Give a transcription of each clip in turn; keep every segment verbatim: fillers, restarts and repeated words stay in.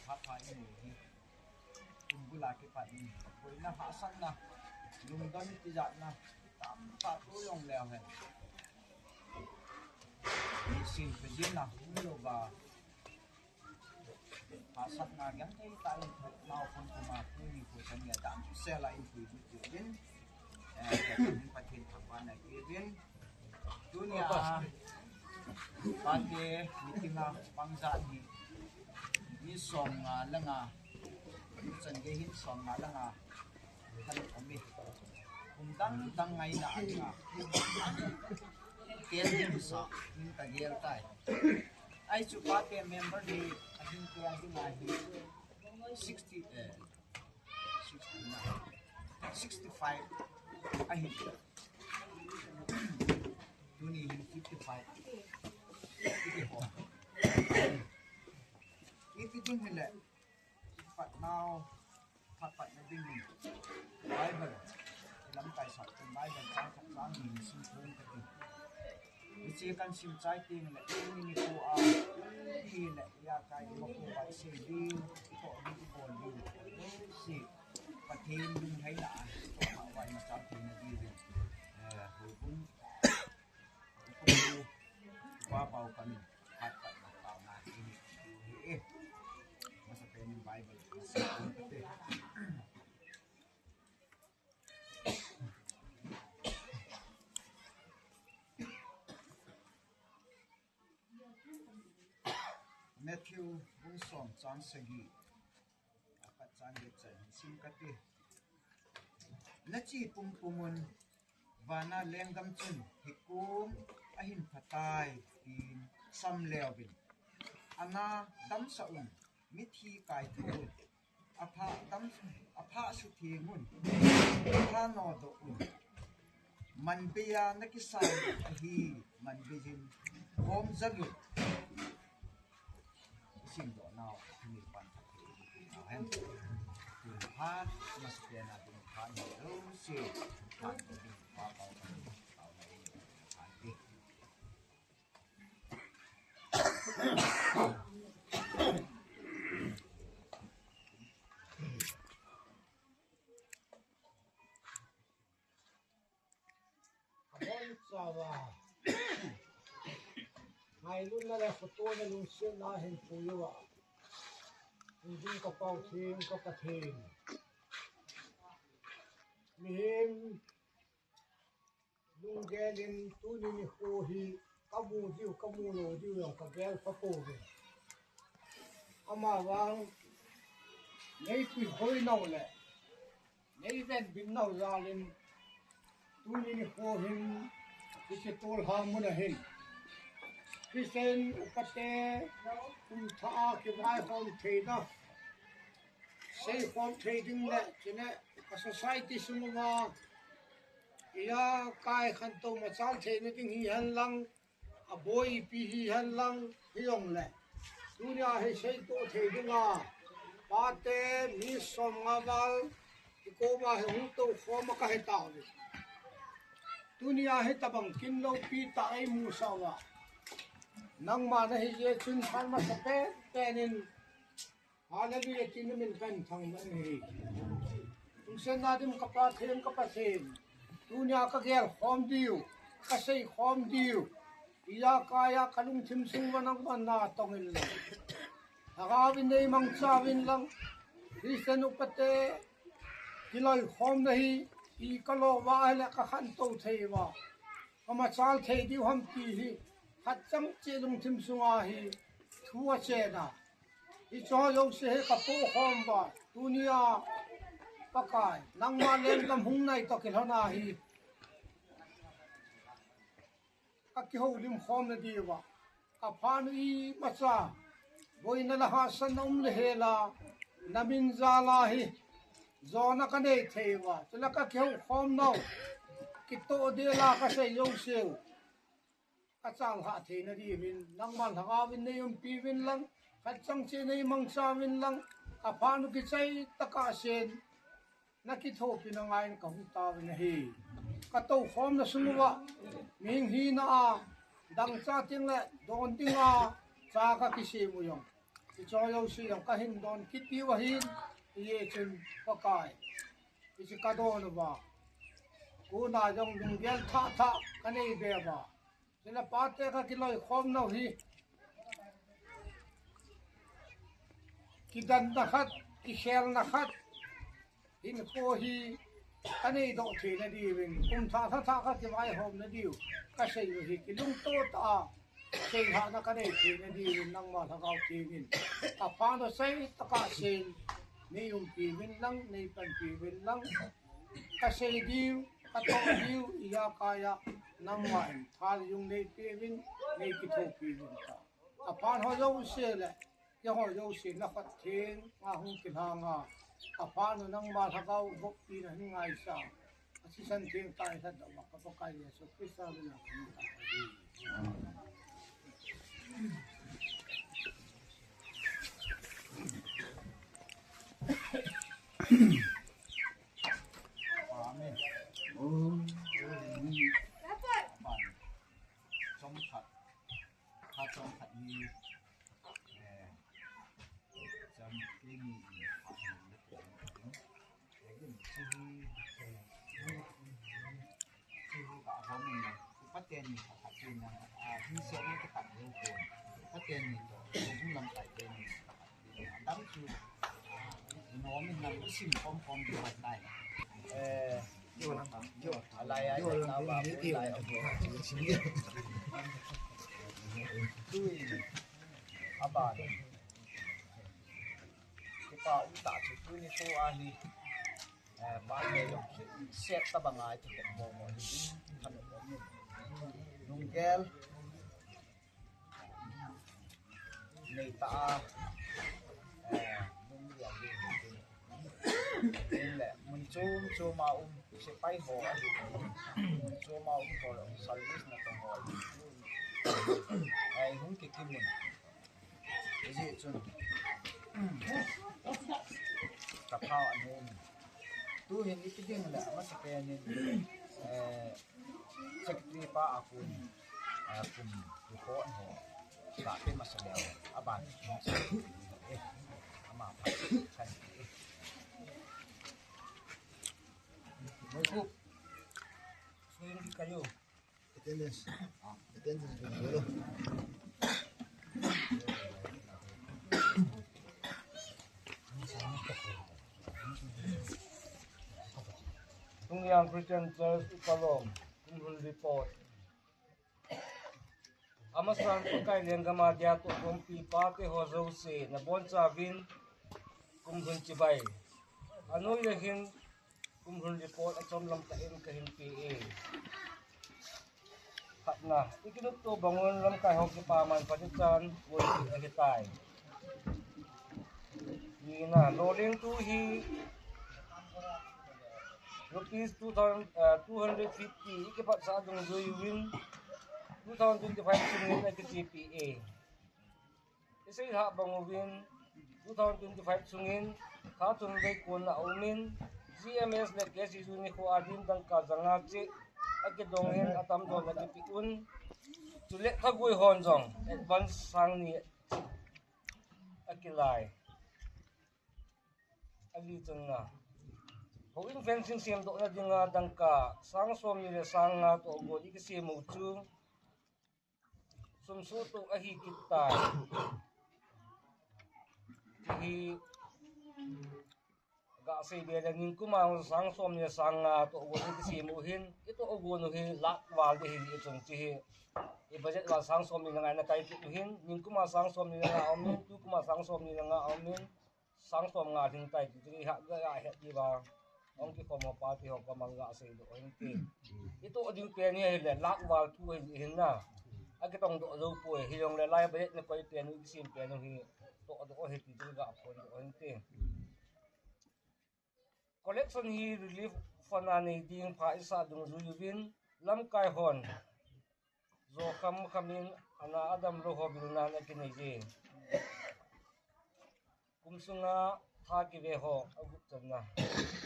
Phat pha imu hi. Tumbul a kipat in. Boina hahsatna. Lungdon tijatna. Tamtah thu jong leu hen. Nisim pejin na hung lou ba. Hahsatna genthei tah in nao khang kuma tuni kho chan gei a damsel a in pui lut in, eh, Pathen thangvahna i peuvin. Tunia pate meeting a pang jat ni, mi somnga le nga, chan gei hin somnga le nga, khan um e. Kum dang dang ngaina a dinga. Ken ding sa, min ka gel tai. Ai chu pate member ni, a hin ke a dinga hi sixty, eh, sixty-nine, sixty-five ahi. Tuni hin fifty-five. Iti ho. Iti ding hile. Pat nau, phat patna dingin Bible, lamkai sah teng Bible chang khat chang ni sim thum kati. Hiche kan sim chai teng le, tuni nikho a, tuni le, ijakai ima kho ba isei diu, itoh diu, ibol diu. Si, Pathen lunglhaina a, itoh ma vai ma chang theina diuvin. Eh, houbung, Upa pau kamin, phat patna taona hi hi hi e. Masapen in Bible, masapen in. Matthew bung som chang sagi. Apat chang get chan sim kati. Nache pumpum un, vana lenggam chun hikom ahin phatai, tin sam leuvin. Ana damsah un, mithi kaitho un, apha dam, apha sutheng un, apha nodoh un. Manbeiya nakisah ahi, manbei jin, khom jalut. Isim doh nau, tuni pan khat hi, nau hen. Tun phat, masapen a tun phat hi, lo si, phat, phat, phat, phat, phat, phat, phat, phat, Abon chauva. Ngailutna le khotona lungsetna hin puiuva. Hung ding ka Pau Theng ka Pathen. Mihem lunggel in tuni nikho hi kamu diu, kamu lou diu jong kagel pha pouve. Amavang neipui hoi nau le neiven bin nau jal in tuni nikho hin hiche tolha mun a hin Christian upate kum thah a kivaihom theina, seikhom thei ding le chule ka society sunga ijakai khantou machal theina ding hihen lang, aboi ipi hihen lang, hijongle tunia hi seitoh thei dinga pate mi somnga val kikoma hi hung toukhom a kahe tauve. Tunia hitobang kin loupi tah eimusah uva, nangma nahi jeh chun phat masapen pen in Hallelujah, tina min kahin thangvah in ahi. Lungsetna dim ka Pathen, ka Pathen. Tunia kagel khom diu, kasei khom diu, ijakai a kalungthim sung uva nangman natong inlang, Lhagaovin neimangcha uvin lang. Christian upate kiloikhomna hi, i kalo uva ahile kakhantou thei uva, kamachal thei diu ham ti hi khatchang cheh lungthim sunga hi thu achen a, hicheho jouse hi kapohkhom uva, tunia Pakai, nangma lenggam hung nai toh kilhona hi kakihoulim khomna diuva, kaphanu imacha boina le hahsatna um le hela, namin jala hi jona kanei thei uva, chule kakihoukhom nau, kitoh dela kasei jouseu kachalhah theina diuvin nangman Lhagaovin neiumpi uvin lang, khatchang cheh neimangcha uvin lang, kaphanu kichai tah a sen nakithopina ngaiyin kahung tauvin ahi. Katoukhomna sung uva mihing hina a dangchah tengle don dinga cha kakisem u jong Hiche jouse jong kahin don kit diu ahin, hijeh chun Pakai, hiche kadon uva, kona jong lunggel thah thah kanei be uva, chule pate kakiloikhom nau hi, kidanna khat, kikhelna khat, hinkho hi kanei doh theina diuvin, kum thah thah thah kakivaihomna diu, kasei u hi kilungto tah a seilhahna kanei theina diuvin, nangma Lhagao Theng in aphat u seitah a sel neiumpi uvin lang, neipanpi uvin lang, kasei diu, katoh diu, ijakai a nangma in thal jong neipeh uvin, neikithopi uvin ta. Aphat ho jouse le, keiho jouse na khat theng a hung kilhang a, aphat u nangma Lhagao voppi na hin ngaisang, athisan theng tah a lhatdoh uva ka Pakai Jesu Christa min a kahin thum ahi. Amen. Chomkhat, khat chomkhat ni, eh, chomkhat ni, Pateni, Pateni, Pateni, Pateni, Adam tu, no, min na usim kom kom di patai. Eh, yo, yo, alai, alai, alai, alai, alai. Tui, aban. Kipa um tah chu tuni thu ahi. Eh, ba ne lo set ta banga chu ko mo mo. Lunggel. Nei ta a, eh, mun lian ding ding. Tin le, mun chom chom a um, sepai ho a ding. Mun chom a um ho, service na tong ho a ding. Eh, hung kikim un. Hijeh chun, ka pha a um. Tu hin ipi ding le, amasapen in, eh, Secretary pa a kon, eh, kum report ho, ka pe masa leu, aban, eh, ama pha, kan, eh. Moi ku, swing di kayo. Attendance. Attendance, bolo. Tungliang Christian Church, Upalom, Kumhun Report. Amasan Pakai lenggam a dia tohkhompi pate ho jouse, nabonchauvin, Kumhun chibai. Anoi le hin, Kumhun report achom lam tah in kahin pe e. Khatna, ikinopto bang un lamkai ho kipaman phat ichan, woi ahitai. Nina, lolhing tu hi rupees two thousand, uh, two hundred fifty, ikiphatsah dungjui uvin, two thousand twenty-five sungin akichepi e. Isei lhah bang uvin, two thousand twenty-five sungin, kha thum vei kona aumin, G M S le K C U nikho a din dangka janga cheh, akidong in atamjo in akipe un, chule thagui hon jong, advance sang ni akilai. Ali chunga. Houin fencing semdohna dinga dangka, sang som ni le sang nga toh gon ikisem u chu. Sum suhtoh ahi kit tai. Hiche hi gasei be le ningkum a sang som ni sang nga toh gon ikisem u hin, itoh gon u hi lakh val ding ahi chun hiche hi. I budget val sang som ni le nga in akai kit u hin, ningkum a sang som ni le nga aumin, tukum a sang som ni le nga aumin, sang som nga ding tai ti, ti ha, ga, ga, het diuva. Hung kikhom ho pa ti ho pa mang gasei doh hinte. Itoh ding pen hi ahile, lakh val thu ahi hin na. Akitong doh jou poi, hijongle lai budget na koi pen u, kisem pen u hi, toh doh ahi ti, ti ga phon doh hinte. Collection hi relief fund a nei ding pha isah dungjui uvin, lamkai hon. Jo kham kham in ana adam lou ho bilna ana kinei e. Kum sunga tha kive ho agup channa.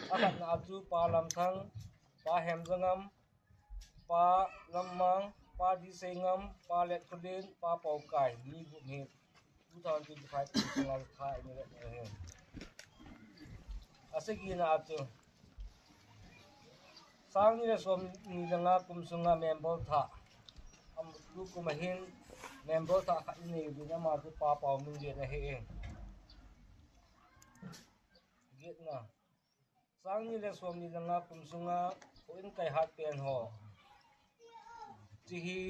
Akhatna a chu Pa Lamthang, Pa Hemjangam, Pa Lammang, Pa Diseingam, Pa Letkholin, Pa Paokai, mi gup hi. two thousand twenty-five kum sunga tha ini le, eh, asagi na atu. Sang ni le som ni le nga kum sunga member tha. Am tu kum ahin member tha khat ni le ama tu Pa Pau Min le na he. Get na. Sang ni le som ni le nga kum sunga houin kai hat pen ho. Chi hi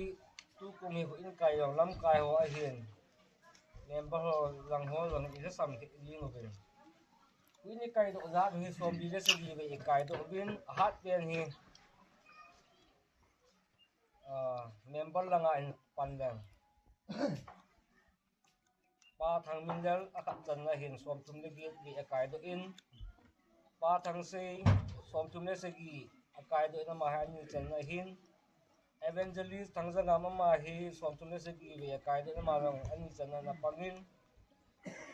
tu kum hi houin kai jong lamkai ho ahin. Member ho lang ho lang i sam hi ling uvin. Houin i kai doh jat hi som ni le sagi ve i kai doh uvin hat pen hi. Ah, member langa in pan leng. Pa Thangminlal a khat channa hin som thum le get ve a kai doh in, Pa Thangsei som thum le sagi a kai doh in ama hi ani channa hin, Evangelist Thangjangam ama hi som thum le sagi ve a kai doh in ama jong ani channa na pang in,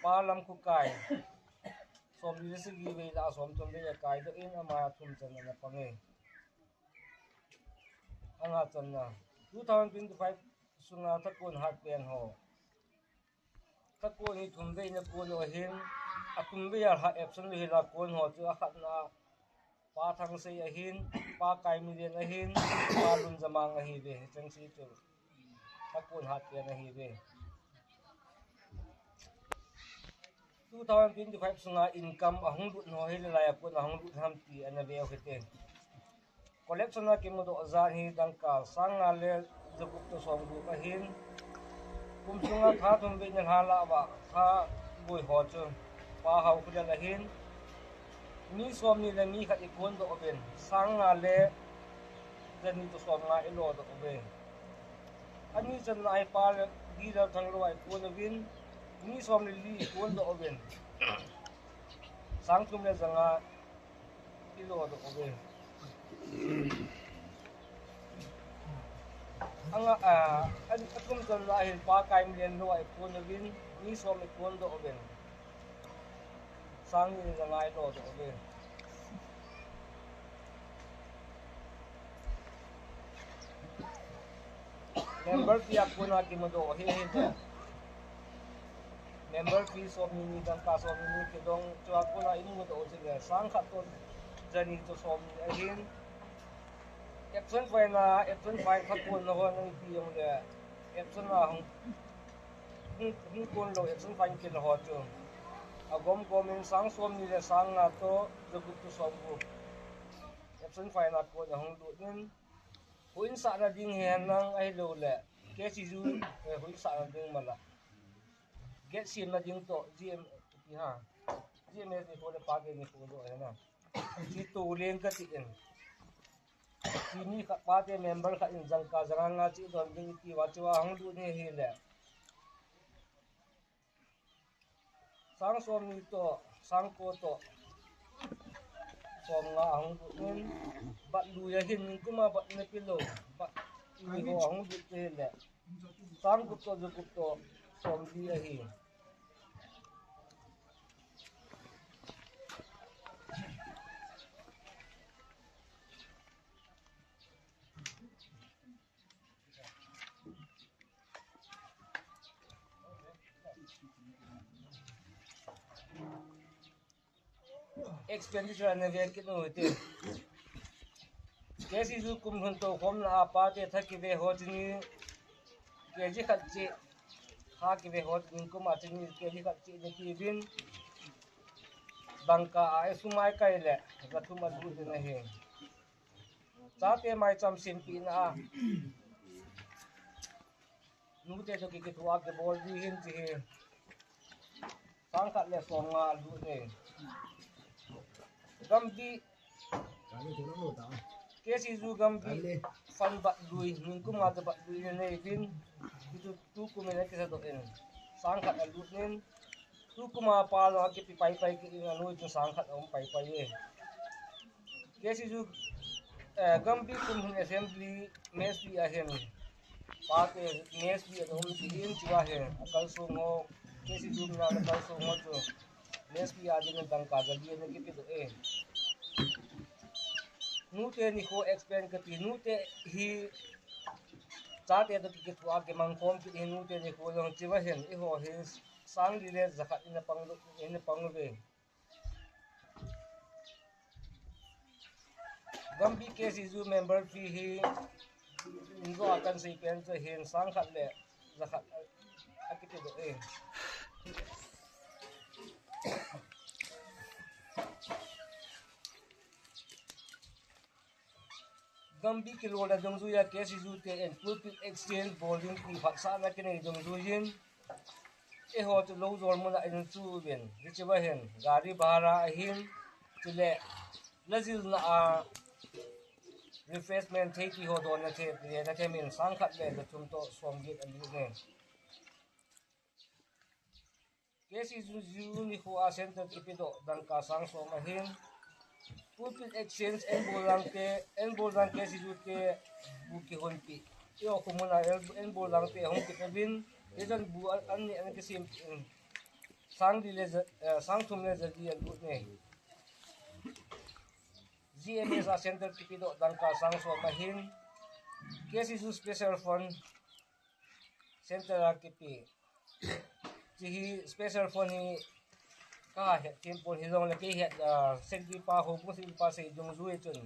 Pa Lamkhukai som li le sagi ve la som thum ve a kai doh in ama thum channa na pang in. Anga channa two thousand twenty-five sunga thakon hat pen ho. Thakon hi thum vei na kon ho hin, a thum vei a ha absent lo hi la kon ho chu a khatna Pa Thangsei ahin, Pa Kaimilen ahin, Pa Lunjamang ahi ve, hi chang si chu. Thakon hat pen ahi ve. Two thousand twenty-five sunga income ahung lut ho hi le lai a kon ahung lut ham ti ana ve u hite. Collection a kimudoh jat hi dangka sang nga le jagup to som gup ahin. Kum sunga tha thum vei ni lha la va tha boi ho chu Pa Haokholal ahin. Mi som ni le mi khat i kon doh uvin sang nga le jani to som nga i lo doh uvin. Ani channa hi Pa Dilal Thanglou a i kon uvin. Mi som le li i kon doh uvin. Sang thum le janga i lo doh uvin. Anga, a, a, a kum channa hin Pa Kaimilen lou a i kon uvin, mi som i kon doh uvin. Sang ni le nga i lo doh uvin. Member fee a kona kimudoh hi hi te. Member fee som ni ni dangka som ni ni kidong chu a kona imudoh u chu le sang khat to jani to som ni ahin. Absent fine a, absent fine khat kon na ho na ipi jong le. Absent a hung, hung, hung kon lou absent fine kila ho chu. A gom gom in sang som ni le sang nga to jagup to som gup. Absent fine a kona hung lut in. Houin sahna ding hi hen lang ahilou le, K C U, eh, houin sahna ding mala. Gate semna ding to, G M, ti ha. G M S ni ko le pa ke ni ko lo hen na. Chi to leng ka ti in. Chi ni khat pa te member khat in jangka janga nga chi don ding ti va chi va hung lut ni hi le. Sang som ni to, sang ko to. Som nga ahung lut in, bat lui ahin, nikum a bat na pilo, bat lui ho ahung lut te le. Sang gup to, jagup to, som li ahi. Expenditure na ve kit u te. K C U kum lhun to khom na a pa te tha kive ho chini K G khat chi, kha kive ho chini kum a chini K G khat chi ni kivin. Dangka a e sum a i kai le, ga thum a du te na hi. Chate maicham sempi na a. Nute to kikithu a kibol di hin chi hi. Sang khat le som nga lut ni. Gambi. K C U Gambi. Fund bat lui, nikum nga to bat lui ni nei vin. Kitu tu kum in a kisa doh in. Sang khat a lut nin. Tu kum a pa lo a kipi pai pai kit in a noi chun sang khat a um pai pai e. K C U, eh, Gambi kum hin assembly mess fee a hin. Pa te mess fee a um ti in chu a hin. A kal sung ho, K C U mina na kal sung ho chu. Mess fee a din dangka jali na kipi doh e. Nute ni ko expand kati, nute hi chate to kikithu a kimang khom kit hi nute ni ko jong chi va hin. I ho hi Sang li le jakhat ina pang, ina pang ve. Gambi K C U member fee hi injo akan sei pen chu hin sang khat le jakhat a, akiti do e. Gambi kilol a dungjuia K C U te in pulpit exchange bol ding ti phatsahna kinei dungjuiin eiho chu lou jol muna in chu uvin, hiche va hin gari bhara ahin, chule la jilna a refreshment thei ti ho donna thei le na thei min sang khat le jathum to som get alut ne. K C U nikho a center kipedoh dangka sang som ahin. Pulpit exchange en bol lang te, en bol lang K C U te bu kihonpi. Eiho khomuna en bol lang te hung kipe uvin. Hijan bu an, an ni an kisem in. Sang li le ja, eh, sang thum le ja li alut ne. G M S a center kipedoh dangka sang som ahin. K C U special fund center a kipe. Hiche hi special fund hi kahet them pon hijongle kei het, ah, secretary pa ho, secretary pa sei dungjui chun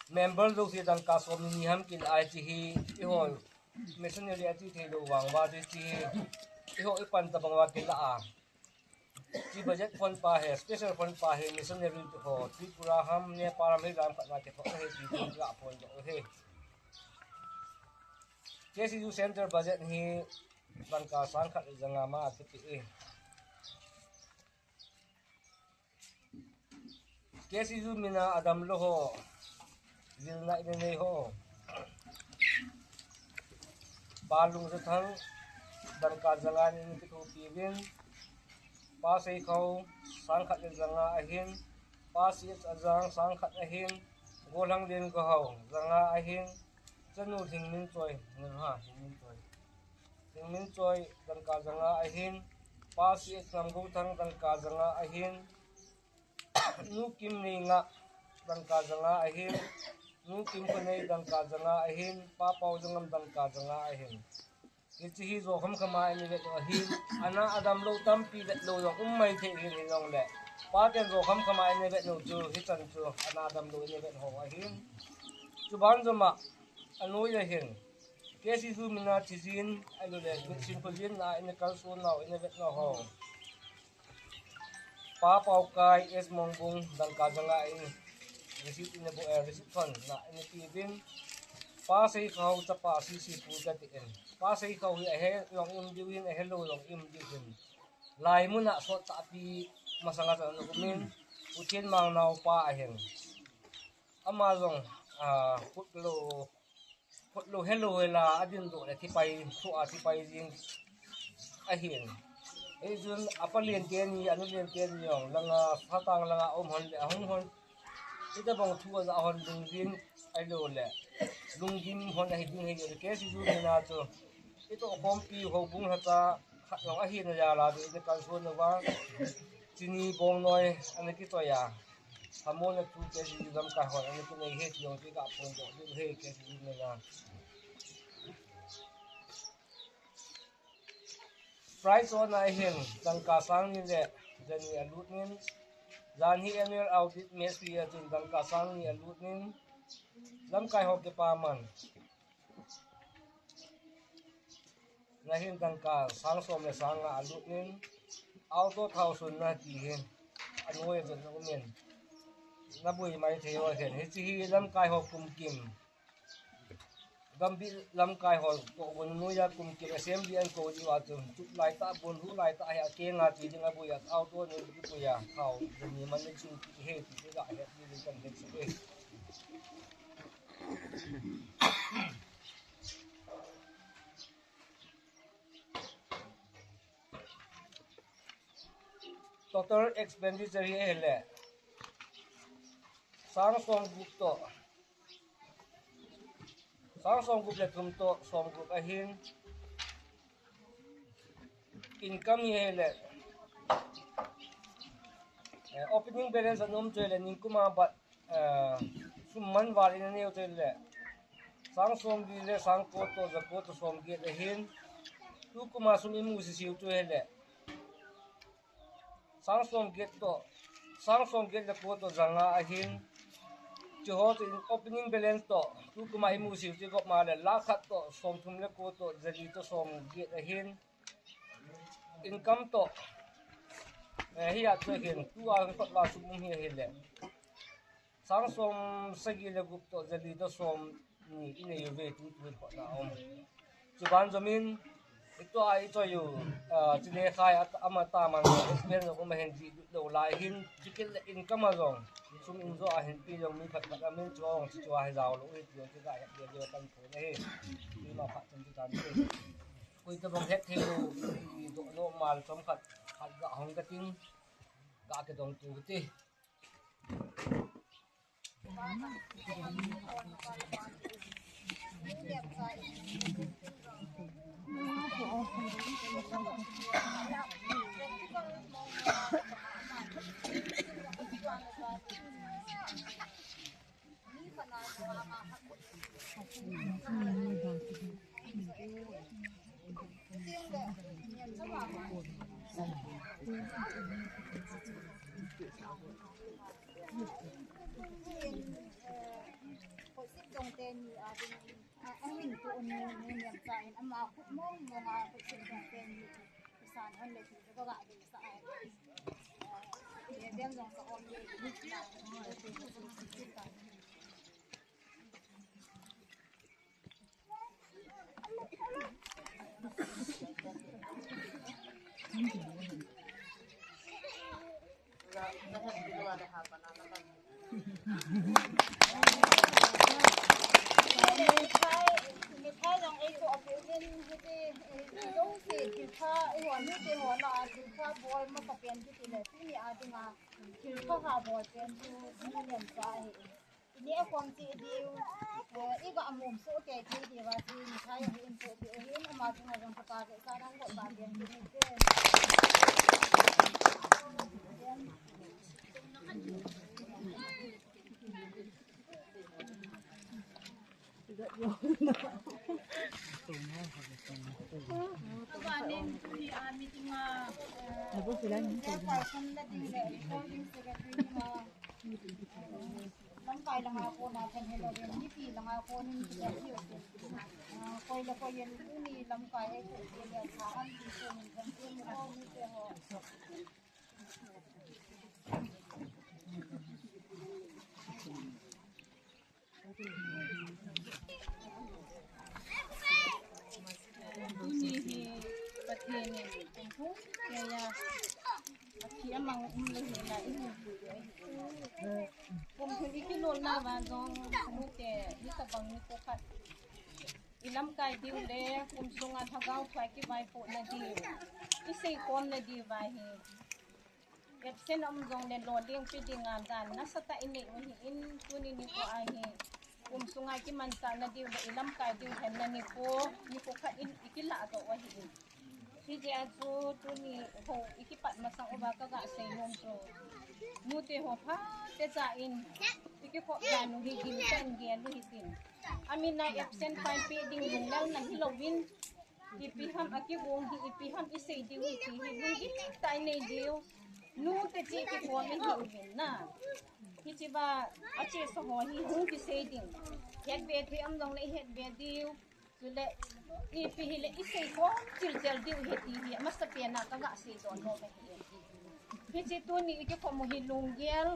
member jouse dangka som ni ni ham kilah a hiche hi eiho missionary ati thei lou vang uva hiche hi eiho ipan tabang uva kilah a. Hiche budget fund pa hi, special fund pa hi missionary ho Tripura ham, Nepal ham, hi lam khat na kithoh ahi ti ding lah phondoh ahi. K C U center budget hi dangka sang khat le ja nga ma akipe e. K C U mina adam lou ho, jilna ina nei ho, Pa Lungjathang dangka ja nga in kithopi uvin, Pa Seikhao sang khat le ja nga ahin, Pa C H Ajang sang khat ahin, Golhang Lengohao ja nga ahin, chanu Lhingminchoi, nu ha, Lhingminchoi. Lhingminchoi dangka ja nga ahin, Pa C H Ngamgouthang dangka ja nga ahin, Nu Kimneingah dangka ja nga ahin, Nu Kimkhonei dangka ja nga ahin, Pa Paojangam dangka ja nga ahin. Hiche hi jo khamkhama ina vet u ahin, ana adam lou tampi vet lou jong um maithei ahin hijongle, pa ten jo khamkhama ina vet u chu hichan chu ana adam lou ina vet ho ahin. Chuban joma anoi ahin. K C U mina thijin, ahilouleh, sinkho jinna ina kalsonnau, ina vetnau ho. Pa Paokai S Mongbung dangka ja nga in receipt ina bu, eh, receipt thonna ina pe uvin. Pa Seikhao chapa C C pu katin. Pa Seikhao hi ahe jong um diu hin, ahelou jong um diu hin. Laimun a sot tahpi masanga chun ana um in, Pathen mangnao pa ahin. Ama jong, ah, khutlou, khutlou helou hela, adindoh le thipai, thu a thipai jing ahin. Hichun apa lien teni, anu lien teni jong, langa, satang langa um hon le, ahung hon, hitabang thu aja hon lunggim, ahilouleh, lunggim hon ahi ding ahi, K C U mina chu, itoh khompi houbung lhacha, khat jong ahina jal a, ina kalson uva, chini bongnoi, ana kichoi a. Hamona chu K C U lamkai hon ana kinei ahi ti jong chu iga phondoh diu ahi K C U mina. Prize hon a hin dangka sang ni le jani alut in, jan hi annual audit mess fee a chun dangka sang ni alut in, lamkai ho kipaman. Na hin dangka sang som le sang nga alut in, auto thao sunna ti hin, anoi a chun na um in, na boi maithei u ahin. Hiche hi lamkai ho kumkim, Gambih lamkai ho toh gon noiya kumkim assembly ahin kou diu a chun, chup laitah, bonlhu laitah hi akeng a che ding aboi a, auto nei kipui a, thao jani man nei sung kiti ahi ti kaga het ding kahin sei e. Total expenditure hi ahile, sang som gup toh, sang som gup le thum toh som gup ahin, income hi ahile, eh, opening balance anom chu ahile, nikum a bat, eh, sum man val in anei u chu ahile, sang som li le sang ko toh ja ko toh som get ahin, tukum a sum imu sisiu chu ahile, Sang som get toh, sang som get le ko toh ja nga ahin. Chuho chu in opening balance toh, tu kuma imu siu chu gop ma le lakh khat toh, som thum le ko toh, ja li toh som get ahin. Income toh, eh, hi a chu hin, tu a kot la sum um hi ahin le. Sang som sagi le gup toh, ja li toh som ni inei uve tu tu hotna um. Chuban jomin, itu a ichoi u, ah, chile khai at ama ta man, explain lo kuma hin ji lo lai hin, tikil le income a jong, sum in jo a hin pi jong mi phat phat amin chuang, chu a hi jao lo, i ti jong ti ka hep le le kan pho le hi. Ima phat chun ti tan ti. Koi tabang het thei lo, i do no mal som khat, khat ga hong ka ting, ga ke dong tu ti. Ni a kom ti diu, eh, i ga mum so ke ti diu a ti ni thai hi in so ti u hin ama tu na jong ka ta ke sa dang ko ba dian ti ni te. Ka ba ning tu hi a meeting a, eh, chairperson na ding le recording secretary na. Lamkai langa kona kan hello rin, mipi langa konin kiya hiu. Ah, koi le koi in tuni lamkai e ko ke le tha an ti ko min kan ti mo ko mi te ho. Tuni hi Pathen in kum thum keiya athi amang um lou hi la i hung pui u ahi. Kum thum i kilolna uva jong nute, ni tabang ni ko khat i lamkai diu le kum sunga Lhagao thu a i kivaipohna diu, i seikhomna diu va hi. Absent um jongle lolhing pe dinga dan nasatah i nei u ahin, tuni nikho a hi kum sunga kimanchahna diu le i lamkai diu henna nikho, nikho khat in i kilah doh u ahin. Hijeh a chu tuni ho i kipat masang uva ka ga sei nom chu, nute ho phatecha in i kikhop dan u hi gil tah in gel u hitin. Amin a absent fine pe ding lunglelna hilouvin, ipi ham a kigong hi, ipi ham i sei diu hi ti hi lungkim tah in nei diu. Nute chu i kikhom i hi uvin na. Hiche va a chesa ho hi hung kisei ding. Hetbe thei um jongle i hetbe diu. Chule ipi hile i seikhom chilchel diu hi ti hi amasapen a ka ga seidoh nom ahi. Hiche tuni i kikhom u hi lunggel,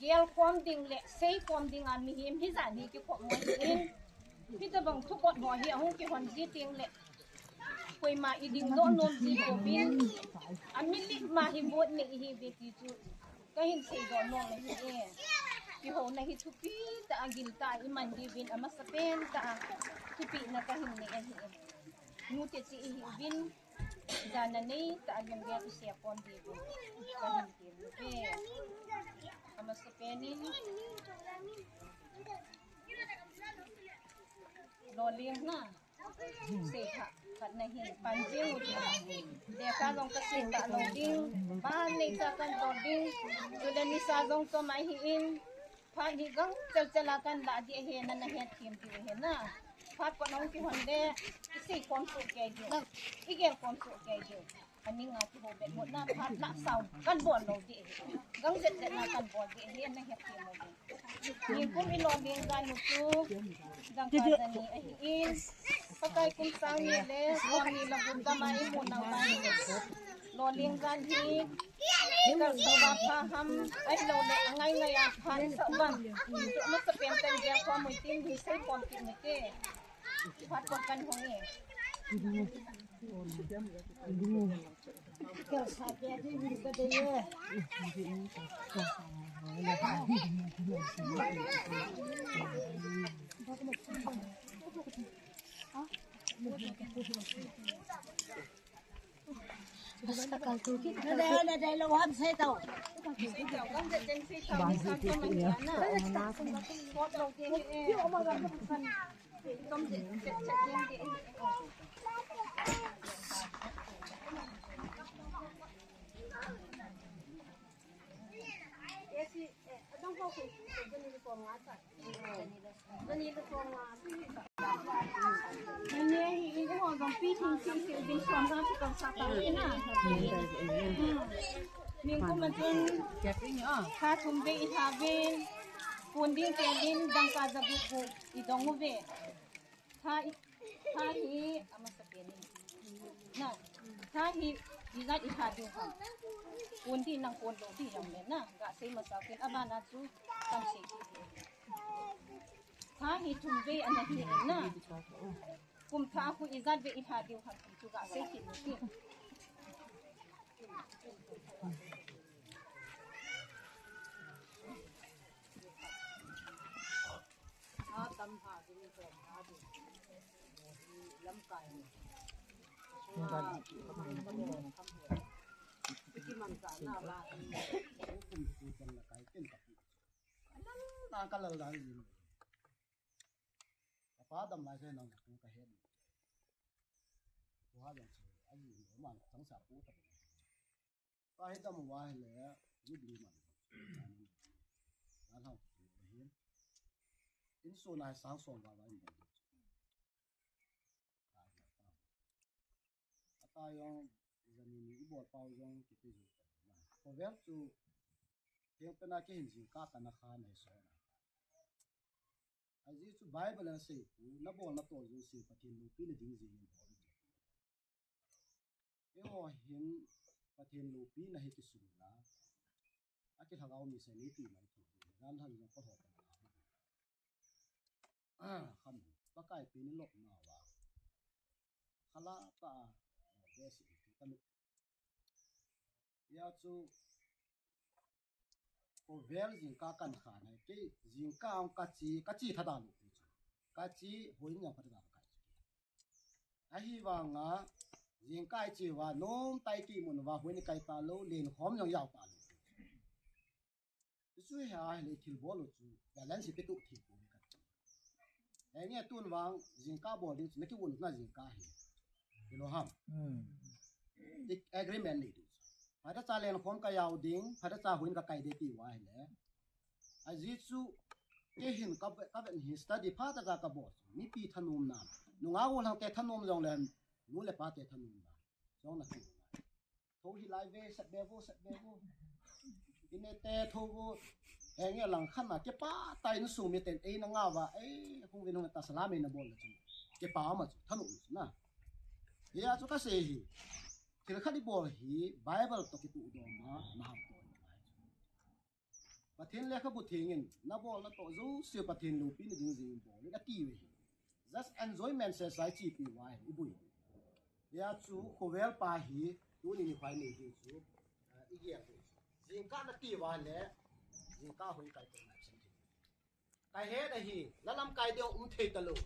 gelkhom ding le seikhom ding a mihem hijat hi kikhom u ahin. Hitabang thupot ho hi ahung kihon ji teng le koima i dingdoh nom ji pouvin, a milim a hi vote nei i hiuve ti chu kahin seidoh nom ahi e. Kihouna hi thupi tah a, gil tah a i man diuvin, amasapen tah a thupina kahin nei ahi e. Nute chu i hiuvin, jana nei tah a lunggel i seikhom diuvin kahin tem uve. Amasapen in lolhing na. Sei kha, khat na hi, pan jing u ti. Lekha jong ka sim ta lou ding, ban nei cha kan to ding, chule nisa jong chom ahi in, phat hi gangchel chel a kan lah ding ahi, nana het them diu ahi na. Phat pon hung kihon le, i seikhom soh kei diu, i gelkhom soh kei diu. Ani nga ki ho bet mo na phat la sao kan bol lo di. Gang jet jet na kan bol di hi na het ti mo di. Ni kum i lo ling ga nu tu. Dang ka da ni ahi in. Pakai kum sang ni le ko ni la gun da ma i mo na ma. Lo ling ga hi. Ka so ba pha ham ai lo le angai ngai a pha ni sa ba. Tu ma sa pen ten ge ko mo tin ni sai pon ti mo te. Phat ko kan hong e. Ning kum a chun, tha thum vei i lha uvin, kun ding pen ding dangka ja gup gup i dong uve. Tha i, tha hi, amasa pen in. Na, tha hi, ijat i lha diu ham. Kun ding nang kun ding ding jong le na, ga sei masa pen abana chu, kan sei ti. Tha hi thum vei ana hi na. Kum tha khu ijat vei i lha diu ham ti chu ga sei kit u ti. Tha tam ha ding ko ha ding. Lamkai. Kiman ka na ba. Kum kum kan la kai ken ka. Anan na ka lal dai. Apa dam lai se nang ka he. Wa jang se, a ji lo man chang sa pu ta. Ka he dam wa he le, ni bli man. Na hau he. In so na sang so wa wa ni. Ata yong jani ni i bol pau jong ki te ju. Ko vel chu, teng pe na ke hin jing ka ka na kha na so na. Ajeh chu Bible in asei pu, na bol na tol jouse Pathen loupina ding jeh in bol. Eiho hin Pathen loupina hi kisung la, a kilhagao mi se ni ti mai thu. Jan han jong ko ho. Ah, kham, Pakai pen in lop na va. Khala ta, ve si ti ka lu. Ya chu, ko vel jingkah kan kha nai, kei jingkah ang ka chi, ka chi tha da lu chu. Ka chi, huin jong ka tha da kai chu. Ahivanga, jingkah i chi uva, nom tai ki mun uva, huin kai ta lou, len khom jong yau ta lou. Chu hi a, le thil bol u chu, balance pe tu thil bol ka. Enge tun vang, jingkah bol ding chu, na ki un na jingkah hi. Kilo ham. Hmm. Agreement nei ding. Phat cha len khom ka yau ding, phat cha huin ka kai ding ti uva hi le. Ajeh chu, kei hin ka, ka vet hi study phat cha ka bol. Mipi thanom na. Nungah u lang te thanom jong le, nu le pa te thanom na. Jong na ti. Tho hi lai ve, sat be vo, sat be vo. Ine te tho vo. Enge lang khan na, ke pa tai na sung mi ten, ei na nga va, ei, hung vin hung ta salam ei na bol na chu. Ke pa ma chu, thanom chu na. Hia chu ka sei hi. Thil khat i bol hi, Bible to ki tu do ma, na ham ko. Pathen lekhabu theng in, na bol na to jouse Pathen loupina ding jeh in bol in ati uve hi. Just enjoyment se sai chi pi uva hi, i bui. Hia chu khovel pa hi, tuni ni phai nei ding chu, ah, i gel ding. Jingkah na ti uva le, jingkah hoi kai ko na chin. Ka he da hi, la lamkai ding um thei ta lou.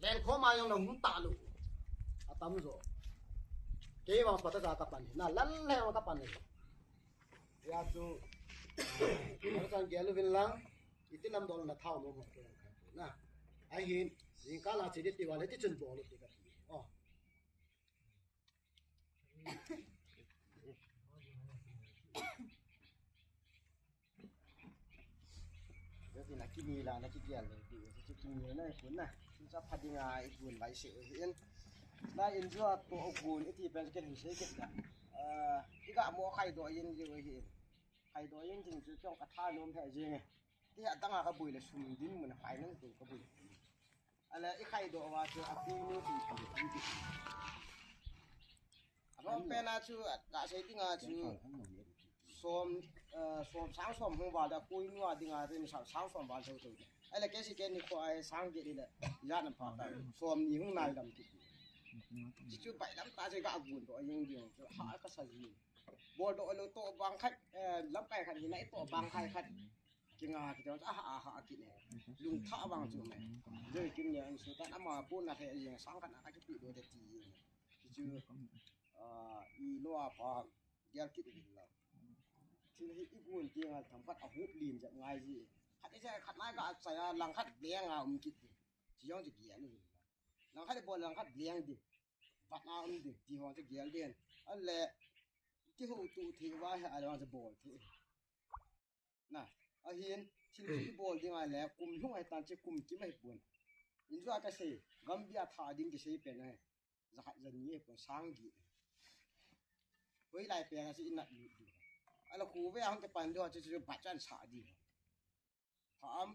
Len khom a jong na hung ta lou. A tam jo. Kei vang phat cha ka pan hi. Na lal le ka pan hi. Ya chu. Ka chan gel uvin lang. Iti lam dol na thau mo mo ke lang. Na. Ahin, jingkah la chi di ti uva le ti chun bol ti ka ti. Oh. Jati na kini la na kigel le ti, ti kini na kun na. Sa pha dinga i kun vai se in. Lai in jua to gun iti pen ken hin sei kit da. Ah, i ga mo khaidoh yin jing hi. Khaidoh yin jing chu chong ka tha nom phe jing. Ti a dang a ka bui le sum din mun finance din ka bui. Ala i khaidoh va chu a kui nu ti ti ti. A rom pen a chu a sei ding a chu som, eh, som sang som hung val da kui nu a ding a rin sang, sang som val thou thou. Ala ke si ke ni ko ai sang ke ni le. Ya na pa ta. Som ni hung nai lam ti. Chi chu bai lam ta che ga gun doh yin jing chu ha ka sa ji. Bol doh lo to bang khat, eh, lam kai khat hi nai to bang kai khat. Kinga kiti a, a ha, a ha kiti. Lungthah vang chu me. Joi kin ne an su tan ama pon na he jing sang khat a ka kipe doh de ti. Ti chu, ah, i lo a pa dial kiti la. Thil hi i gun ti ngal tham khat a hup lin jep ngai ji. Khat i ja khat nai ka a chai a lang khat leng a um kiti. Chi jong chi gial ni. Lang khat i bol lang khat leng di. Bat a um di. Ti hong chi gial din. An le ti ho tu thi va he a le vang chi bol thi. Na, ahin, thil chu i bol ding a le, kum lhung ahi tan che kum kim ahi pon. In jua ka sei, Gambia tha ding kisei pen ahi. Za khat za ni ahi pon, sang gi. Hoi lai pen a chu i nat lut di. Ala khu ve a hung ke pan di ho chu chu bat chan sa di. Pha am,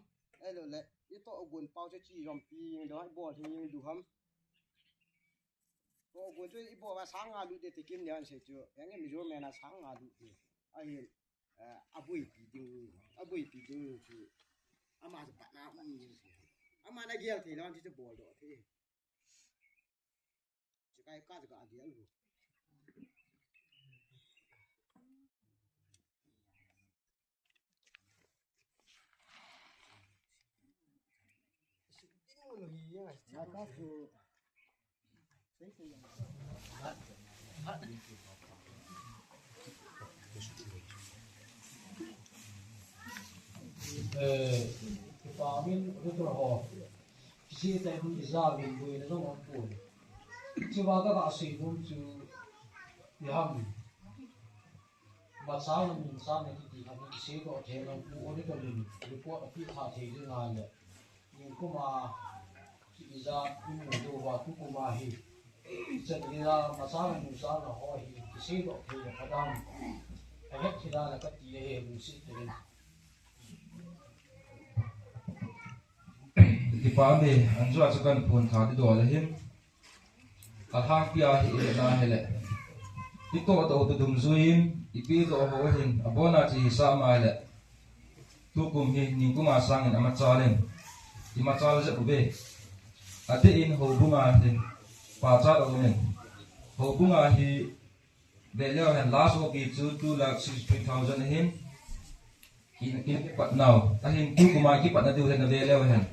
elo le, i to gun pau chu chi yom pi, do bol hi du ham. To gun chu i bol va sang nga lut de te kim ne an sei chu. Yang mi jo me na sang nga lut de. Ahin, eh, a bui pi ding, a bui pi ding chu. Ama chu pat na um ni. Ama na gial thei lan chu bol doh thei. Chu kai ka chu ka gial lu. Eh, kipamin, Doctor ho. Kisi tai mun kisa vin vui na jong pun. Chiva ka ka sei mun chu. Iham. Machal na mun sa na kiti kha ni kisei doh thei lou pu auditor in report a pi kha thei ding a le. Nikum a ki ijat in mun do va tukum a hi. Chan ni la machal na mun sa na ho hi kisei doh thei le pha dam. A het thei la la ka ti le he mun si te. Kipa me, an jua chu kan phun tha di doh le hin. A lhangpi a hi i na hi le. I toh doh tu dungjuiin, i pe doh ho hin, a bona chi hi sa ma hi le. Tukum hi, nikum a sangin a machal in. I machal jep uve. A te in houbung a hin, pachat a um in. Houbung a hi, Ve leu hen, last O P chu two lakh sixty-three thousand ahin. Kin, kin kipat nau. Ahin, tukum a kipat na diu hen, ve leu hen.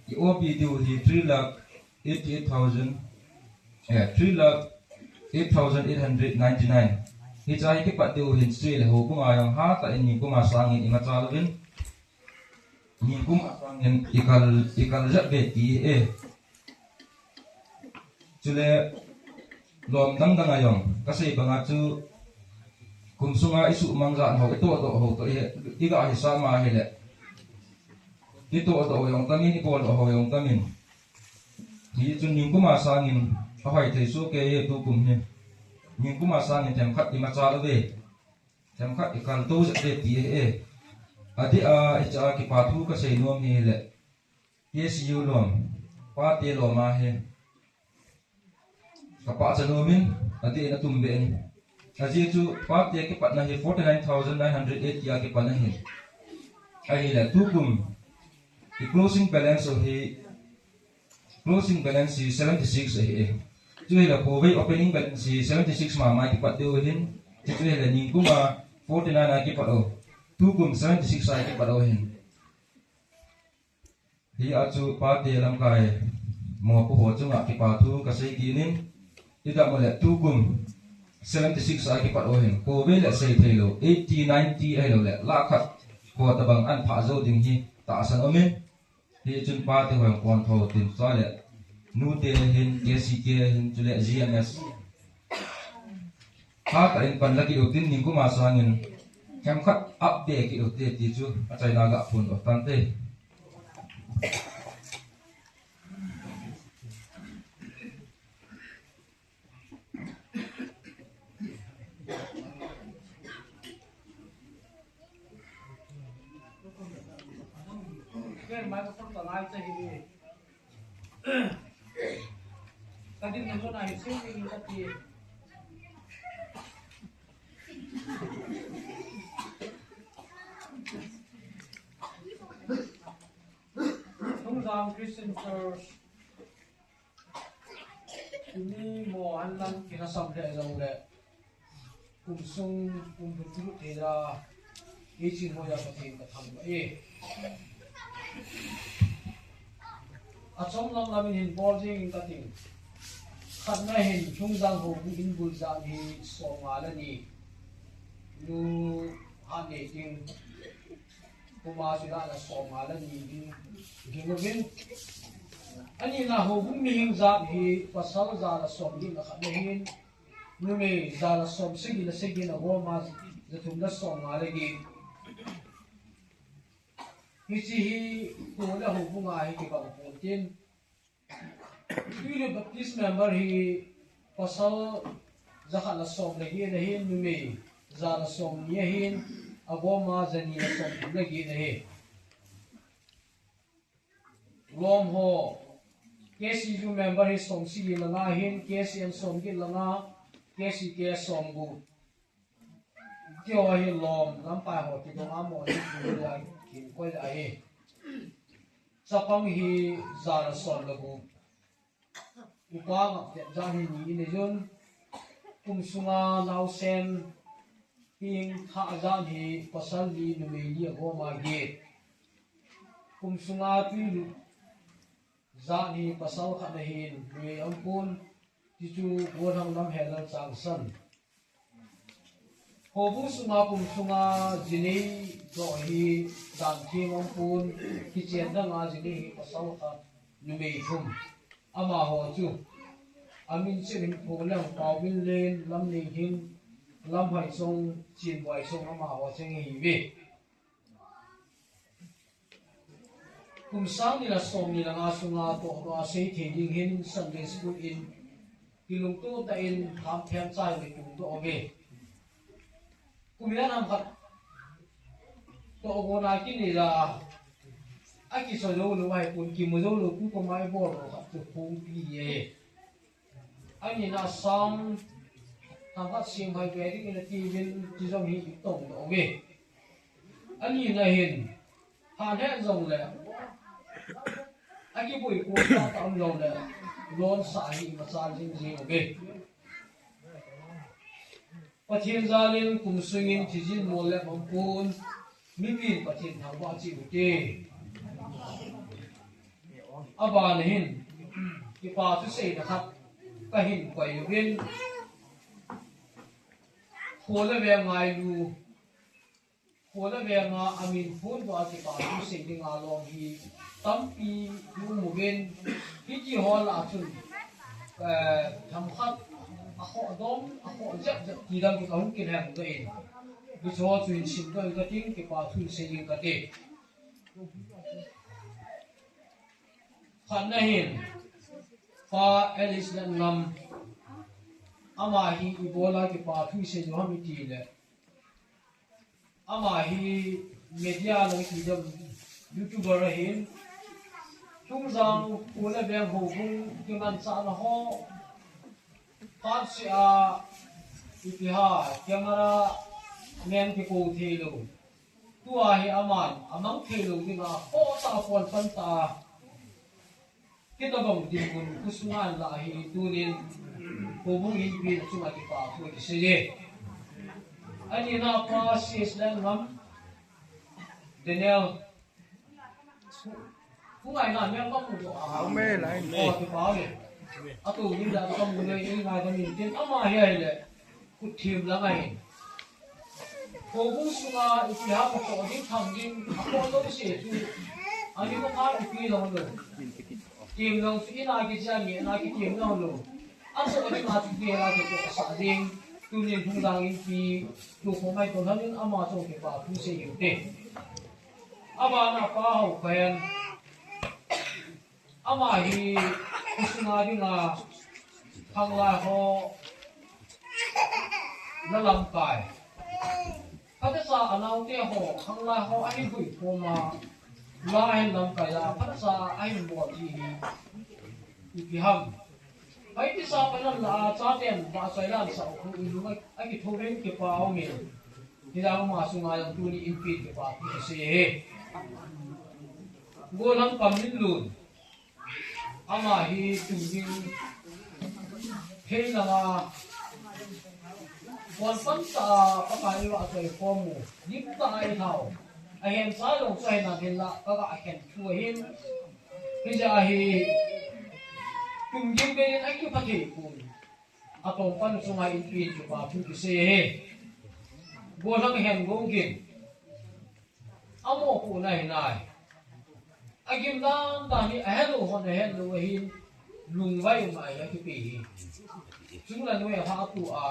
I O P diu hi three lakh eighty-eight thousand, eh, three lakh eight thousand eight hundred ninety-nine. Hicha hi kipat diu hin, sui le houbung a jong hatah in nikum a sangin i machal uvin. Nikum a sangin i kal, i kal jep ve ti e. Chule, lom dang dang a jong, ka sei banga chu, kum sunga i suhmang jat ho, i toh doh ho toh, i, i ga hi sa ma hi le. I toh doh ho jong tamin, i bol doh ho jong tamin. Hichun nikum a sangin, a hoi thei soh kei e tukum hi. Nikum a sangin themkhat i machal uve. Themkhat i kal to jep ve ti e. Adeh a, hicha kipa thu ka sei nom hi le. K C U lom, pate lom a hi. Ka pachat nom in, adeh in atum be in. Ajeh chu pate kipatna hi forty-nine thousand nine hundred eighty a kipatna hi. Ahile tukum, i closing balance u hi, closing balance hi seventy-six ahi e. Chu hile khovei opening balance hi seventy-six mama kipat diu hin. Chu hile nikum a forty-nine a kipat u. Tukum seventy-six a kipat u hin. Hia chu pate lamkai mopo ho chunga kipa thu ka sei kit in, i dam u le tukum seventy-six a kipat u hin, khovei le sei thei lou, eighty, ninety ahilou le, lakh khat ho tabang an phah jou ding hi tahsan um in, hichun pate ho jong kon tho tin, chule nute hin, K C K hin, chule G M S. Hatah in pan la kit u tin, nikum a sangin themkhat up be kit u te ti chu achaina ga phun u tante. Ken microphone ka ngai cha hi. Ka din na jona hi sing ni ka ti. Thungjang Christian Church. Tuni mo an lam kina sam le jong le. Kum sung, kum bu tu te da. Hi chi mo ya ka tin ka tham ba e. A chom lam lam in hin bol jing ka tin. Khat na hin Thungjang ho bu in bul ja hi som nga le ni. Nu ha ne ting. Kuma chu la la som nga le ni ding, ding uvin. Ani na ho bu mi hing jat hi pasal ja la som ding la khat le hin. Numei ja la som sagi la sagi la goma ja thum la som nga le ni. Hichi hi ko la ho bu nga hi ki bang pon tin. Tui le Baptist member hi pasal ja khat la som le hi le hin numei ja la som ni a hin a goma ja ni la som le hi le hin. Lom ho K C U member hi som sagi la nga hin K C M som gi la nga K C K som gu. Ti ho hi lom lampai ho ti dong a mo ni ku le a kin koi a hi. Chapang hi ja la som le gu. Upa ngap te ja hi ni in jun. Kum sunga nausen hing tha ja hi pasal li numei li a goma gi. Kum sunga tui lu ja hi pasal khat na hin numei am pun ti chu go thang lam he la chang san. Ho bu sunga kum sunga jinei do hi dan thim am pun ki chen da nga jinei hi pasal khat numei thum. Ama ho chu. Amin chu hin phu lang pau bin len lam nei hin lam hai chong chin buai chong ama ho cheng hi ve. Kum sang ni la som ni la nga sunga to do a sei thei ding hin Sunday school in kilungto ta in tham them chai le tung do ve. Kum ya nam khat to go na ki ni la a ki so lo lo ai kun ki mo lo lo ku ko mai bol lo khat tu phung pi ye. Ani na sang thang khat sim hai ve ding in a ti vin ti jong hi i tong do ve. Ani na hin ha he jong le a ki bui ko ta tam lo le lon sa hi ma cha jing jing ve. Pathen jalin kum sungin thijin mol le bang pun, mipin Pathen thangvah cheh u te. Abana hin, kipa thu seina khat, kahin koi uvin. Kho le veng ngailu, Kho le venga amin phondoh a kipa thu sei dinga lom hi tampi i um uvin, hiti ho lah a chun, eh, themkhat a khoh dom, a khoh jep jep ti dang hi ka hung kilhem doh in, hiche ho chu hin simdoh in kating, kipa thu sei ding kate. Khatna hin, Pa Alice Lenngam, ama hi ibola kipa thu sei diu ham iti le, ama hi media lang kidem, YouTuber ahin. Thungjang kho le veng houbung kimanchahna ho, phat seh a, ipi ham, camera man kikou thei lou. Tua hi aman amang thei lou dinga, khohtah a pon pan tah a. Kitobang dinmun, khosunga ahin lah hi tunin, houbung inpi chunga kipa thu kisei e. Ani na pa C S Lenngam, Daniel, khu ngai na meng kamu doh a. Amen, amen. O, kipa e. Atu ni da kamu nei, i ngai da min tin, ama hi ahile. Kut thim lang ahin. Houbung sunga ipi ham a khoh ding tham ding, a khoh lou se chu. Ani ko kha ipi lou lou. Thim lou chu ina kichia ni, ina kithim lou lou. A khoh ding a chu kila kikoh sah ding. Tunin Thungjang inpi, tu kho mai to lhanin ama chong kipa thu sei u te. Abana Pa Haokhohen. Ama hi, khosunga dinga, khanglai ho, na lamkai. Khatcha anaote ho, khanglai ho, ahin hui khom a. La hin lamkai la phatsa a hin bol ji hi. Ipi ham. Hai ti sa panan la a chaten ba sai lan sa u khu i lunga a ki thoven ki pa o mi. Ti la ma sunga yang tuni in pi ki pa ti se he. Go lam pam min lun. Ama hi tungding thei langa, pon pan ta a Pakai va soi khom u, dim ta a i thau. A hen sa long sa hen a hen la, ka ga a khen thu a hin. Hi ja hi, tungding ve in a ki pha thei kun. A tong pan sunga in pi in chu pa thu ki se he. Go lang hen go gin. A mopohna hi nai. A gim dan dan hi a helou hon a helou ahin lungvai um ahi a kipe hi. Chungla noi a pha a tu a.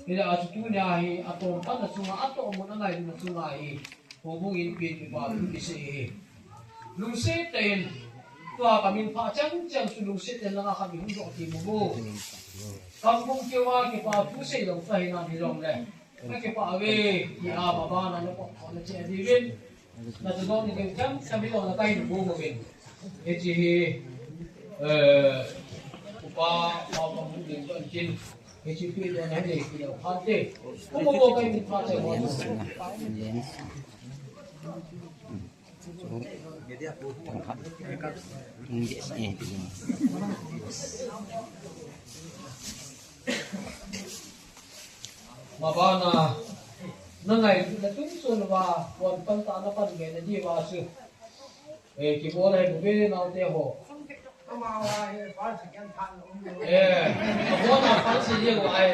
Hila a chu tunia hi a tongpan a chunga a tohmun a ngailutna chunga hi. Houbung in pi in kipa thu kisei hi. Lungset tah in tua ka min pha chang chang chu lungset tah in langa khat mi hung doh ti mu bu. Kam bung keu a kipa thu sei lou sa hi nan hi long le. Ka kipah uve, ti a, baba na na pok na che a diuvin. Na chu don ni cham cham hi lo na ka hin bu mo vin. Hiche hi, eh, upa, pa, pa, bu ding don kin. Hiche pi don na le ki lo phat te. Ku mo bo ka hin phat te mo. Mabana, na ngailutna tungchon uva, pon pan ta na pan ve na diuva chu. Eh, kibol ahi bou ve naote ho. Eh, abona pan si ye wa ai.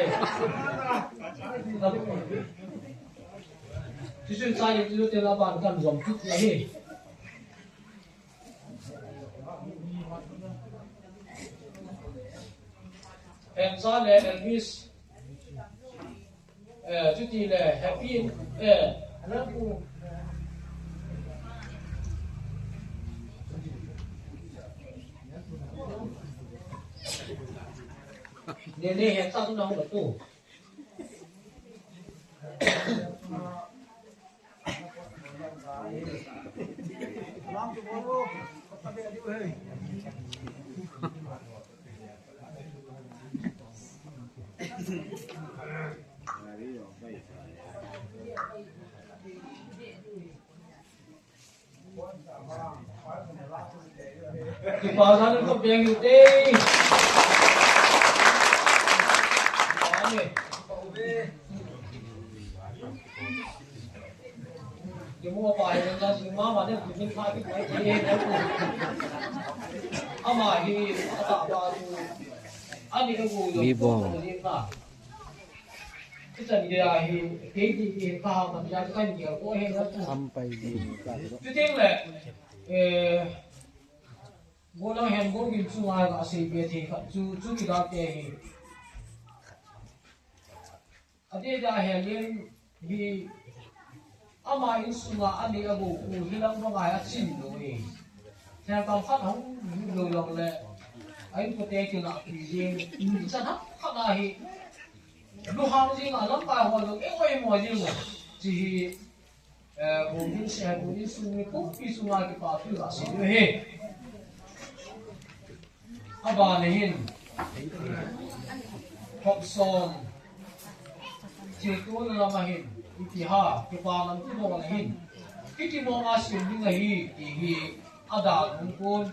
Tichun sa ye tu te la ban kan jom tu ahi. Ensa le Elvis. Eh, chuti le Happy, eh, ne, ne, he, ta tu na hu tu. Kipa dan ko beng ute. Amen. Kimu pa hi na si mama ne kimu pa ki pai ki he na ku. Ama hi ata ba tu. Ani ko. Mi bom. Kisan ge ahi, kei ti ti ka ha man ya kan ge ko he na tu. Sampai di. Tu ting le. Eh, go lang hen go gin chu ngai ga sei be the kha chu chu ki da te hi. Adeh a Helen hi ama insunga ani a go khu hi lang banga a chin lou e. Thil tam khat hung lou lou le. A inkote kina pi jing. Chan hak khat a hi. Lu hang jing a lamkai ho lou e oi mo jing. Chi hi. Eh, bung in se, bung in sung ni pumpi sunga kipa thu la se he. Abana hin. Hop som. Chiltu na lama hin. Iti ha, kipa man tu mo na hin. Kiti mo ma sim ding ahi, ti hi. Ada lung kun.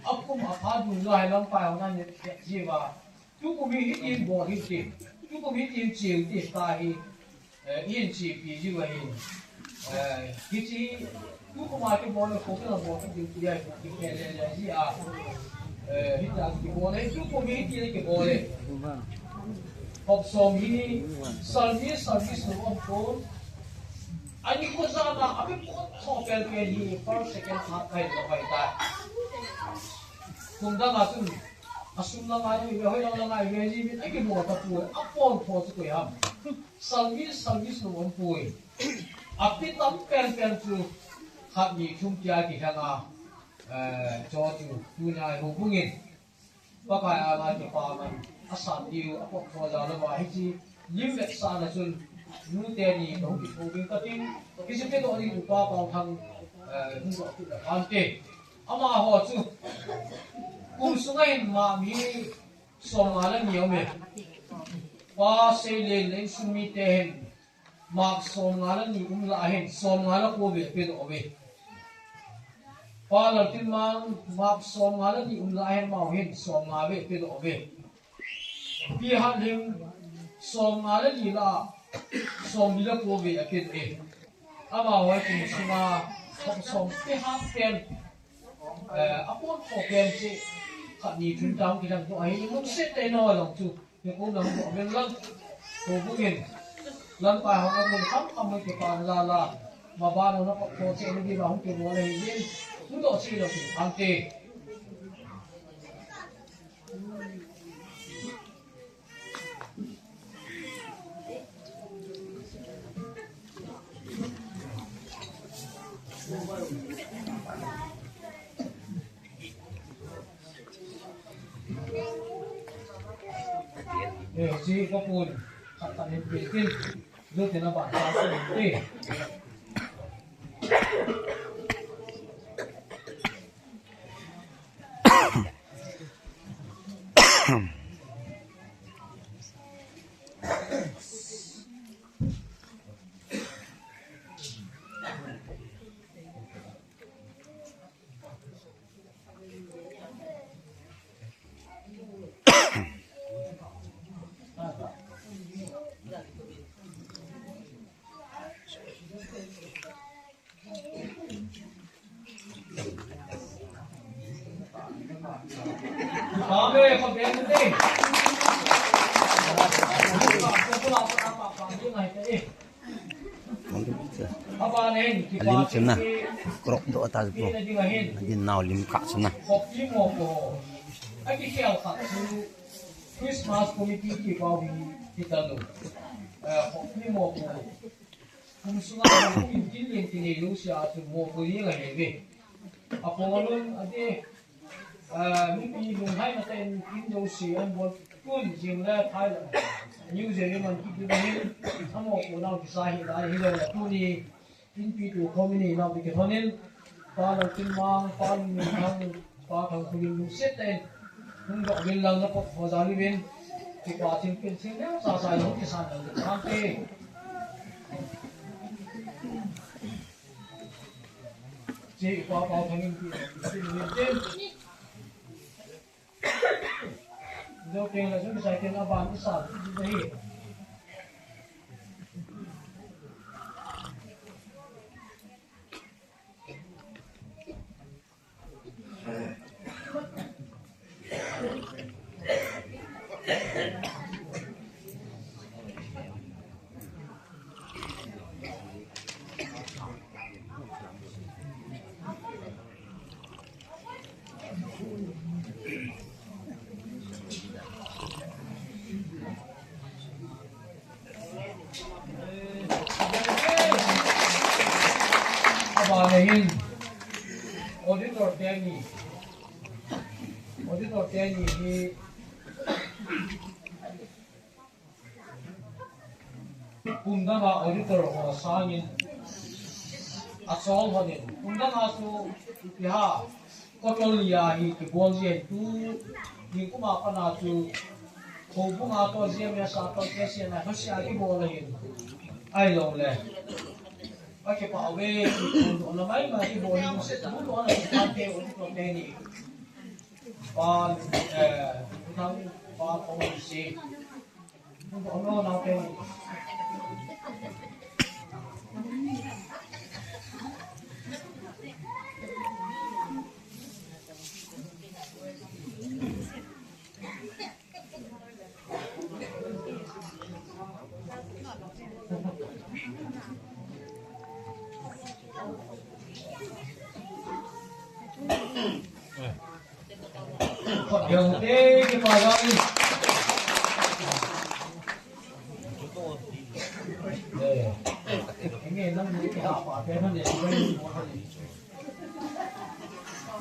Akum apha dun la hai lam pai ho na ni jiva. Tukum hi hitin bol hitin. Tukum hitin chiu ti ta hi. Eh, in chi pi ji wa hin. Eh, hichi tukum a kibol le ko kibol kibol ti ai kibol le le ji a. Eh, hita kibol le tukum hitin kibol le. Hop som hi salmi salmi su om ko. Ani ko za na abi ko to pel pel hi first second third kai lo kai ta. Kum da ma tu. Asum la ngai ve, hoi la ngai ve, ji min, ai ki mo ta pu, a pon pho chu koi ham. Salmi, salmi su om pui. A pi tam pen pen chu, khat ni thum kia ki hanga, eh, cho chu, tu na ho bungin. Pakai a ngai ki pa man, a san diu, a pok pho la lo ba hi chi, lim vet sa na chun, Nu teni, ka hung kithou ding ka ting, kisu pedoh ding upa Paothang, eh, hung doh kit le phante. Amaho chu, kum sunga hin ma mi somnga le ni aume. Pa Seilen le insung mite hin, ma somnga le ni um lah a hin, somnga le ko vei apedoh uve. Pa Laltinmang, ma somnga le ni um lah a hin, amaho hin, somnga vei apedoh uve. Pi Hatlim, somnga le ni lah a, somli le ko vei apedoh e. Amaho hi kum sunga, som, som pi hat pen, eh, apon ko pen chu, khat ni thum tang kidang ko ahi, lungset tah in nalung chu, ni ko nang ko ven lang, ko bungin, lang pa hong amun kham kham mo kipa la la, ma ba no na ko ko che ni di ba hong ke mo le hin, hung doh che lo ki ante. Eh, si ko pun, khat khat hin pi tin, lu tin a ban sa ko pi. Lim chun na, crop doh ta po. Adin nau lim kah chun na. Christmas committee kipau hi, kita lo. Eh, Hopi Mopo. Kum sunga Hopi kin lien kinei lou sia chu Mopo lien ahi ve. Apolon ade, ah, mipi lunglhaina tah in kin jouse an bol tun jing le Thailand, New Zealand man kiti ba hin, a Mopo nau kisa hi lai hi lou le tuni, Inpi tu khomi ni nau ti kilhonin, Pa Laltinmang, Pa Lungminthang, Pa Thangkholim lungset tah in, hung doh uvin lang na pot ho jal uvin, kipa thilpeh thil neo sa sa in hung kisan lang ding ante. Chi pa Pa Thangin pi, pi, pi, pi. Doping la jun sai ken aban sa, hi. Abana hin auditor teni, auditor teni hi Kum danga auditor ho sangin achol honin, kum danga chu ipi ham, kotol lia hi kibol jin tu, ni kuma pana chu, houbunga to jia mesa to kesia na, hosia kibol ahin, ahilou le. Akipa uve, kum dona mai mai kibol, kum se tu dona kipate, auditor teni. Pa, eh, pa, pa, pa,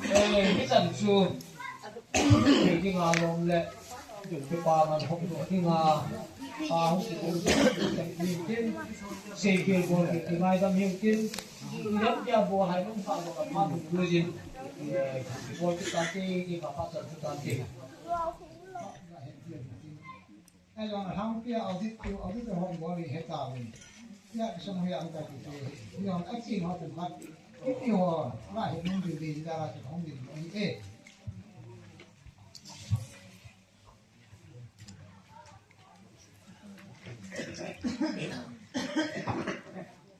Eh, hichan chu, kei dinga lom le, Tupa man hom tu dinga, a hom tu dinga, tin, sei kil bol kil ti ngai dam hiu tin, ilam tia bo hai nung pha bo ka pha tu tu jin, eh, bol kil ta ti, ti ka pha sa tu ta ti. Ai long hang pia audit tu, audit hom bol hi he ta win. Pia song hi ang ta ti ti, long a ti ho tu khat. Ti ti ho, la he nung di di da la ti hom di di eh.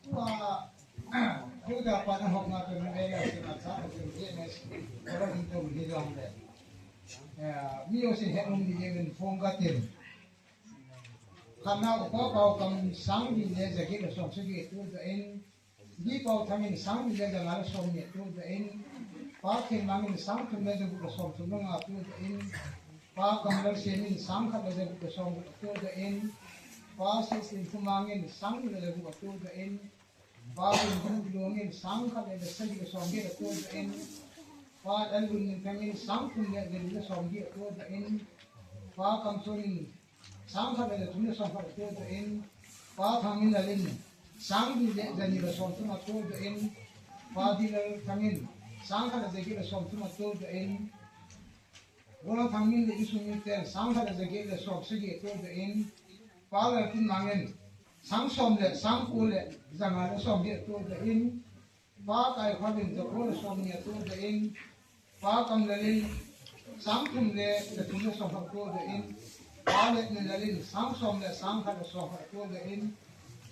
Tua, tua pa na hok na tu na le ya si na sa tu ye ne si. Ko ba ni tu ni long le. Eh, mi yo si he nung di ye min phong ka tin. Kana ko pa kam sang di le ja ki le song si ki tu da in. Di Pau Thangin sang ni le ja nga le som ni tu da in. Pa Khenmangin sang thum le ja gup le som thum le nga tu da in. Pa Kamlal Semin sang khat le ja gup le som gup tu da in. Pa Sislim Khumangin sang ni le ja gup tu da in. Pa Bun Bun Lungin sang khat le ja sagi le som ni tu da in. Pa Elbun Thangin sang thum le ja gup le som ni tu da in. Pa Kamsunin sang khat le ja thum le som khat tu da in. Pa Thangminlalin sang ni le ja ni le som thum a tu da in. Pa Dilal Thangin sang khat le ja ki le som thum a tu da in. Bola Thangmin le Isungin ten sang khat le ja ki le som sagi tu da in. Pa Laltinmangin sang som le sang ko le ja nga le som ni tu da in. Pa Kaikhawlin ja ko le som ni a tu da in. Pa Kamlalin sang thum le ja thum le som khat tu da in. Pa Letminlalin sang som le sang khat le som khat tu da in.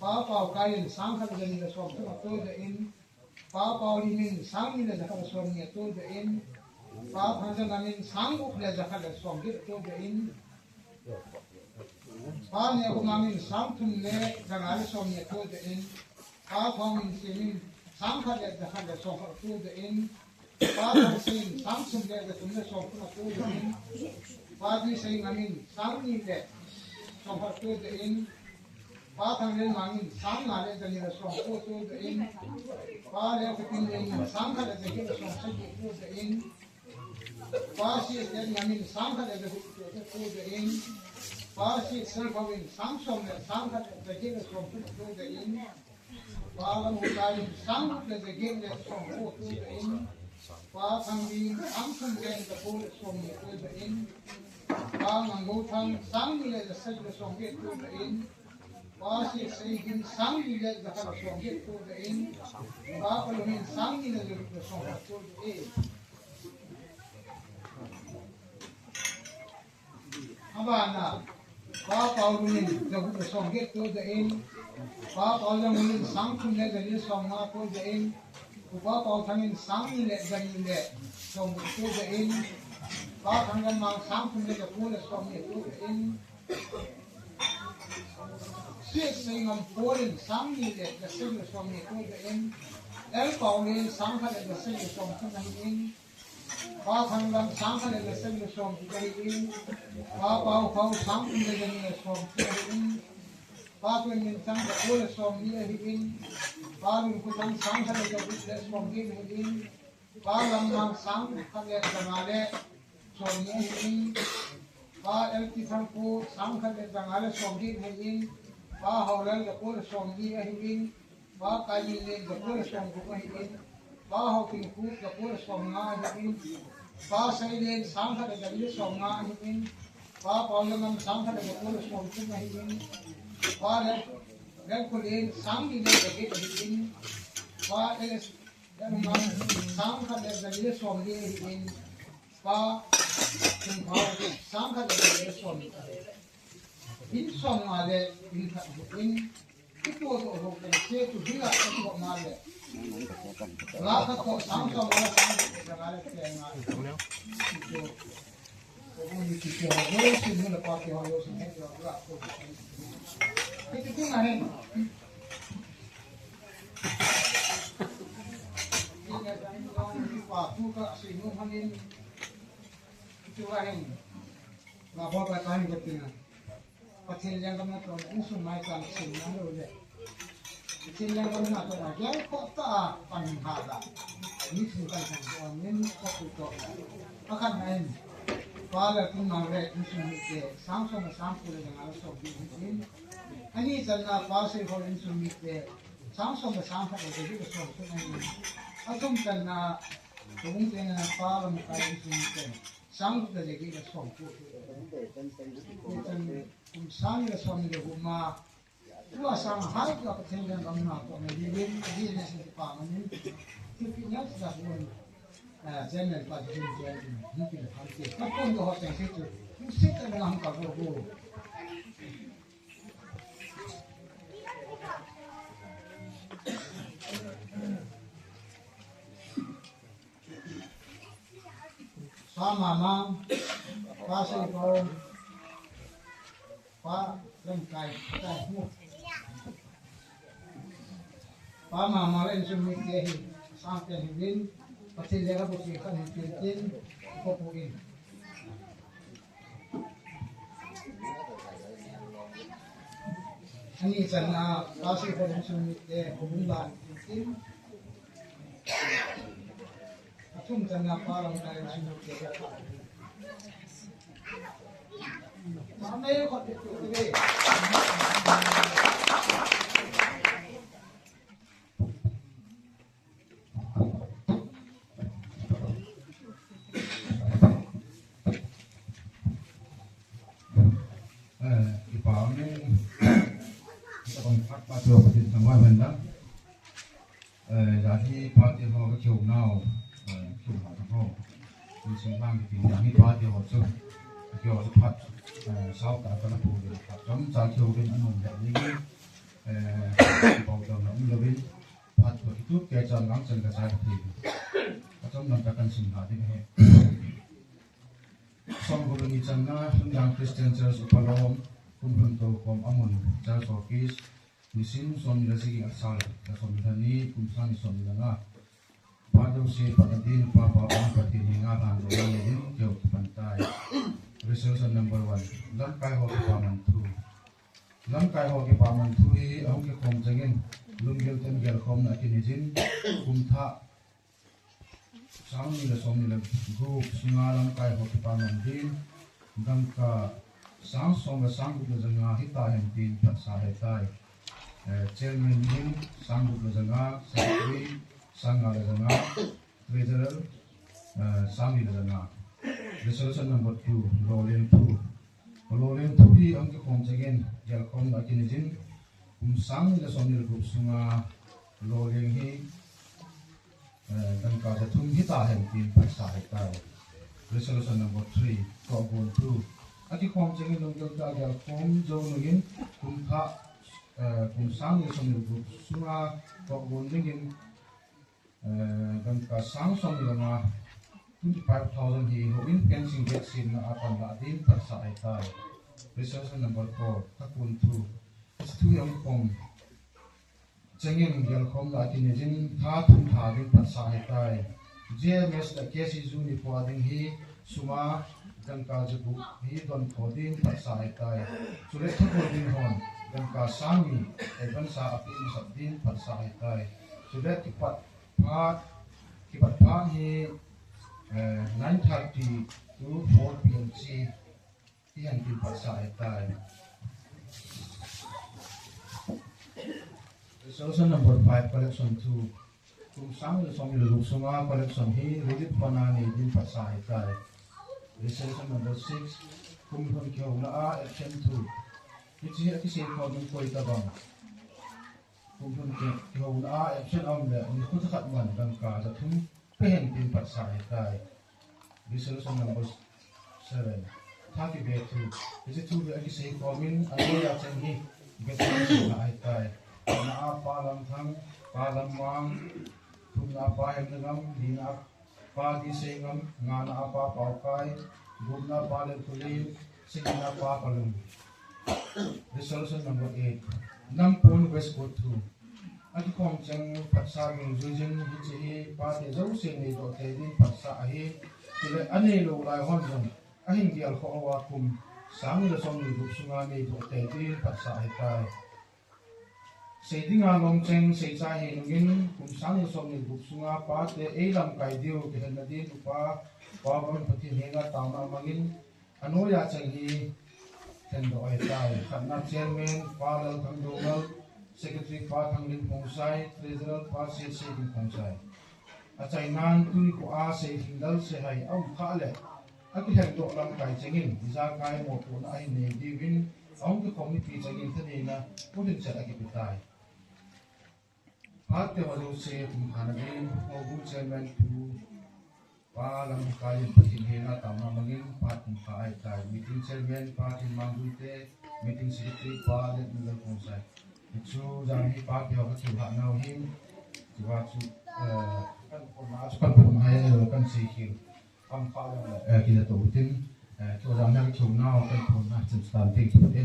Pa Paukaiyin sang khat le ja ni le som thum a tu da in. Pa Paulimin sang ni le ja khat le som ni a tu da in. Pa Phangjangamin sang gup le ja khat le som ni a tu da in. Pa Nehumangin sang thum le ja nga le som ni a tu da in. Pa Thongminsemin sang khat le ja khat le som khat tu da in. Pa Thangsein sang thum le ja thum le som thum a tu da in. Pa Diseingamin sang ni le som khat tu da in. Pa Thanglenmangin sang nga le ja ni le som khat tu da in. Pa Leokhatinnenin sang khat le ja ki le som sagi tu da in. Pa Sisnengamin sang khat le ja gup tu da in. Pa Siseikhawin sang som le sang khat le ja ki le som thum tu da in. Pa Lamhutai sang gup le ja ki le som ko tu da in. Pa Thangbi sang thum le ja ko le som ni tu da in. Pa Ngamgouthang sang ni le ja sagi le som ni tu da in. Pa Siseihin sang ni le ja khat le som ni tu da in. Pa Palumin sang ni le ja gup le som ni tu da in. Abana, Pa Paulungin ja gup le som get tu da in. Pa Paulungin sang thum le ja li le som nga tu da in. Upa Pauthangin sang ni le ja ni le som gup tu da in. Pa Thanglenmang sang thum le ja ko le som ni tu da in. Siseingampol in sang ni le ja sagi le som ni tu da in. L Paulin sang khat le ja sagi le som thum ahi in. Pa Thanglam sang khat le ja sagi le som gup ahi in. Pa Paukhaw sang thum le ja ni le som thum ahi in. Pa Tuiminthang ja ko le som ni ahi in. Pa Lunkhuthang sang khat le ja gup le som get ahi in. Pa Lamhang sang khat le ja nga le som ni ahi in. Pa L T Thangpu sang khat le ja nga le som get ahi in. Pa Haolal ja ko le som ni ahi in. Pa Kaiminlen ja ko le som gup ahi in. Pa Haokinkhup ja ko le som nga ahi in. Pa Seilen sang khat le ja li le som nga ahi in. Pa Paulengam sang khat le ja ko le som thum ahi in. Pa Le, Lengkhulen sang ni le ja get ahi in. Pa L S Lengam sang khat le ja li le som li ahi in. Pa Thingphau sang khat le ja li le som ni ahi in. In som nga le in khat ahi in. Kitu tu ho kan se tu hila kan ko ma le. La ka ko sang sang la sang ko la le ke ma. Kitu. Ko ni kitu ho lo si ni la pa ki ho lo si ni la ko. Kitu tu na hen. Ni ka ni pa tu ka si nu hanin. Kitu la hen. La ba ba ta ni ko tina. Pathen lenggam na tona insung mai tang sin na lo le. Pathen lenggam na tona gel ko ta a pan ha da. Ni sun kan kan ko min ko ku to. Akan na in. Pa Lalthumnao le insung mite, sang som le sang ko le nga le som le nga. Ani channa Pa Seikhol insung mite, sang som le sang khat le nga le som le nga. Athum channa, Tobung tena Pa Lamkai insung mite, sang gup le nga le som le nga. Kum sang le som le gup ma, Tua sang hai tua Pathen len lam na tua me di len di len sin pa man ni. Ti pi nya sa len. Eh, chen len pa di len chen ni pi le pan ti. Pa pon do ho chen si tu. Ni si ta na ham ka go go. Sa ma ma. Pa Seikhol. Pa Lamkai, Pa Mama le insung mite hi, sang te hi din, Pathen le ka bu ki khan hi tin tin, ko pu in. Ani channa, Pa Seikhol insung mite, ko bu la tin tin. Athum channa Pa Lamkai insung mite. Eh, kipa umin, kita kong pat pat yo, kita kong wan wan lang. Eh, jahi pate ho ka keu nau, eh, keu ha ho. Ni sing lang ki jahi pate ho chu. Keu chu phat, eh, sau ta ka na pu de phat. Chom cha keu den anom de ni. Eh, pau dam na um lo vin. Phat ko tu ke chan lang chan ka cha thi. Ka chom lang ka kan sing ha de he. Song ko ni chan na, Lungdang Christian Church Upalom, kum hun to kom amun, church office, Nisim som ni le sagi asal, ka som ni le ni, kum sang ni som ni le nga. Pa Jose, Pa Nadin, Pa Pa, Pa Pathen ni nga han do ni din, keu kipan tai. Resolution number one. Lamkai ho kipa man thu. Lamkai ho kipa man thu hi, ahung kikhom chengin, lunggel ten gelkhomna kinei jin, kum thah, Sang ni le som ni le gup sunga lamkai ho kipa man din, dangka sang som le sang gup le janga hita hen tin phatsa he tai. Eh, chairman in sang gup le janga, secretary sang nga le janga, treasurer, eh, sang ni le janga. Resolution number two, Loleng thu. Loleng thu hi ahung kikhom chengin, gelkhomna kinei jin, kum sang ni le som ni le gup sunga Loleng hi, eh, dangka ja thum hita hen tin phatsa he tai. Resolution number three, Tohgon thu. Akikhom chengin lunggel tah a gelkhom jou nungin kum thah, eh, kum sang ni le som ni le gup sunga tohgon dingin Eh, dangka sang som le nga, twenty five thousand hi houin fencing gate semna a pan lah din phatsa he tai. Resolution number four, Thakun thu. Thu hi ahung kikhom chengin gelkhomna kinei jin tha thum tha din phatsa he tai. J M S le K C J ni po a ding hi suma dangka ja gup hi don tho din phatsa he tai. Chule thakun ding hon dangka sang ni advance a pe masat din phatsa he tai. Chule kipat Phat, kipat phat hi, eh, nine thirty to four P M chi, hi hen tin phatsa he tai. Resolution number five, collection two. Kum sang le som ni le gup sunga collection hi relief fund a nei din phatsa he tai. Resolution number six, kum lhun kihouna a action two. Hiche hi akisei khom in koi tabang. Kum lhun kihouna a action a um le, nikho thakhat man dangka ja thum pe hen tin phatsa he tai. Resolution number seven. Tha kibe thu. Hiche thu hi akisei khom in, anoi a cheng hi beton sina he tai. Ana a Pa Lamthang, Pa Lamwang, thumna a Pa Hemlengam, lina a Pa Disengam, ngana a Pa Paokai, gupna a Pa Lentulin, sagina a Pa Palung. Resolution number eight. Nampon West Coast thu. Akikhom cheng phatsa dungjuijin hiche hi pate jouse neidoh tei din phatsa ahi. Chule aneilou lai hon jong ahin gelkhoh uva kum sang ni le som ni le gup sunga neidoh tei din phatsa ahi tai. Seidinga longcheng seicha hi nungin, kum sang ni le som ni le gup sunga pate eilamkai diu kihelna din upa, Pa Vavan Pathen henga taona mangin, anoiya cheng hi thendoh ahitai. Khatna chairman Pa Lalthang Doungel, secretary Pa Thanglin Khongsai, treasurer Pa Setsei Khongsai. Achainan tuni kho a seithing lal sehai aum khah le, akilhengdoh lamkai chengin, ijakai mopohna ahin nei diuvin, ahung kikhom mipi chengin thaneina, puhin chet akipetai. Phat te ho jouse pumkhana din, houbung chairman pu, Pa Lamkai in Pathen henga taona mangin, phat pumkha ahitai. Meeting chairman Pa Thinmang Guite, meeting secretary Pa Letmugal Khongsai. Hichu jan hi phat te ho kathilhah nau hin, chua chu, eh, kan phone na chu kan phone hai, eh, kan sei khel. Kam pha le, eh, kila to utin, eh, chua jan na chu nau kan phone na chen stan ting chu te.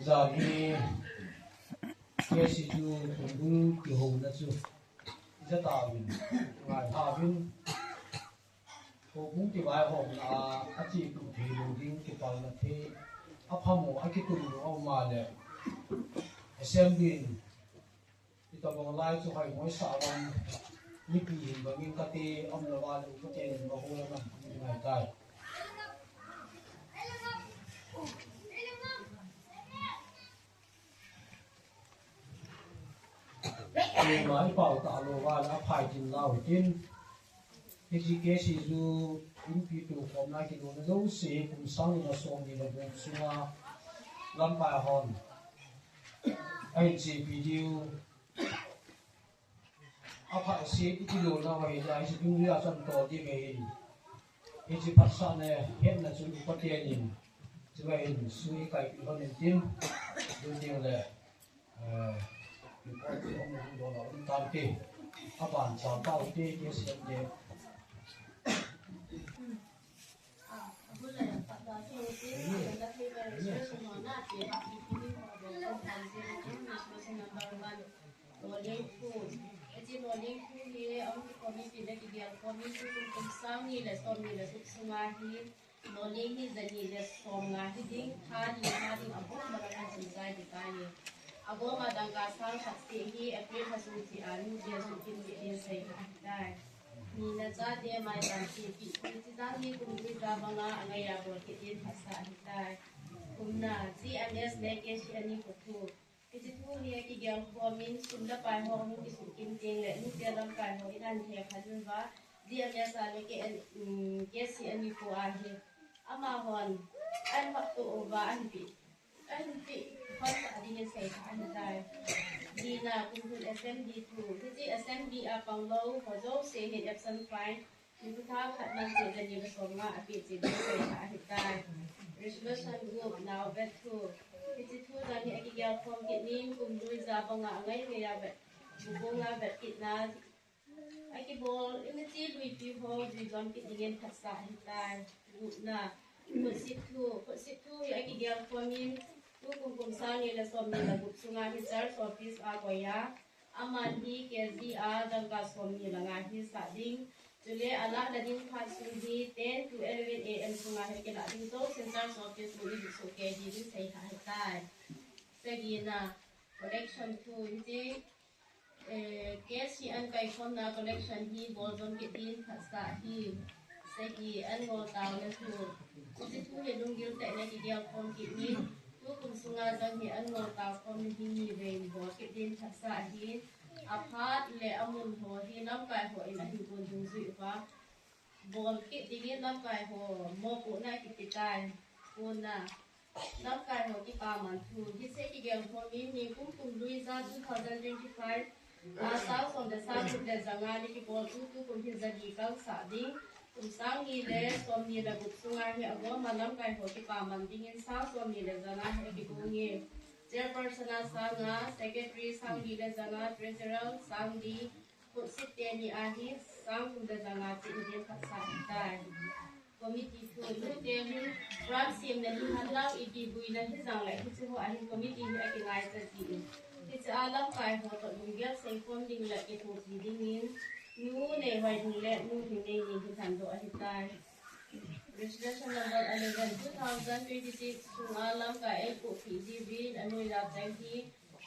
Jan hi K C U houbung kihouna chu ija tauvin, ngai thauvin, houbung kivaihomna a, achetup thei lou ding kipalna thei, aphamo akitum lou aum a le, assembly in itobang lai chu hoimo sah vang, mipi hin bangin kati aum lou a le, kati in bang hol a nam ngai tai. Keima ipao talou va le aphai tin lau tin. Hiche K C U inpi tokhomna kilona jouse kum sang ni le som ni le gup sunga lamkai hon ahin chepi diu. Aphat se iti lona ho hi, hiche dungjuia chun tol ding ahin. Hiche phatsahna hetna chun upa tenin, chua hin sui kaipeh lhonin tin, ding ding le, eh, report chu hung ding doh lou um tante, aban chal tau te, K C M te. Lolhing thu, hiche lolhing thu hi a hung kikhom in, kikhomin tukum kum sang ni le som ni le gup sunga hi, lolhing hi jani le som nga hiding, tha ni, tha ding abon banga chun jai ding ahitai. Abon a dangka sang khat seh hi April lha sung cheh a, nu te suhkim ding ahitai. Nina chate maicham chepi, hiche jang hi kum juija banga angaiya bol kit din phatsah ahitai. Thumna, G M S le K C N ni kho thu. Hiche thu hi akigelkhom in, sum le pai ho hung kisuhkim teng le, nute lamkai ho in ahin hekhen uva, G M S a le K N, um, K C N ni kho a hi. Amahon ahin vahto uva, ahin pi. Ahin pi, phatsah dingin seithah ahitai. Lina, kum thum assembly thu. Hiche assembly a panglou ho jouse hin absent fine, ni kho tha khat man cheh jani le som nga apeh cheh ding seithah ahitai. Resolution gupna, vet thu. Hiche thu jang hi akigelkhom kit in, kum juija banga angai ngaiya vet, bukong a vet kitna akibol in, hiche luipi ho jui jom kit dingin phatsah ahitai. Gupna, khutsit thu. Khutsit thu hi akigelkhom in, tukum kum sang ni le som ni le gup sunga hi church office a koi a, aman hi K G a dangka som ni le nga hi sah ding. Chule alah na ding phat sung hi ten to eleven A M sunga hi kilah ding, church office mun i soh kei ding seithah ahitai. Sagina, collection thu. Hiche Eh, K C N kaikhomna collection hi bol jom kit din phatsah ahi. Sagi, an ngol taona thu. Hiche thu hi lunggil tah in akigelkhom kit in, tukum sunga jong hi an ngol taokhomna hi nivei in bol kit din phatsah ahi. Aphat le amun ho hi lamkai ho in ahin kon dungjui uva bol kit dingin lamkai ho mopohna kipe tai. Kona, lamkai ho kipaman thu. Hiche kigelkhom in, nikum kum luija two thousand twenty-five a, sang som le sang gup le ja nga ni kibol chu tukum hi ja li kal sah ding. Kum sang ni le som ni le gup sunga hi agoma lamkai ho kipaman dingin sang som ni le ja nga hi akigong e. Chairperson a sang nga, secretary sang li le ja nga, treasurer sang li, khutsit teni ahi, sang thum le ja nga cheh ding phatsah ahitai. Committee thu, nute hin program semna hi henlang ipi buina hijong le hiche ho a hin committee hi akingaichat jin, hiche a lamkai ho toh lunggel seikhom ding le kithopi dingin Nu Neihoi Lhunglep, Nu Lhingnei ni hi lhandoh ahitai. Resolution number eleven, two thousand twenty-six sunga Lamka eight Kuki Division, Anoi Lapcheng hi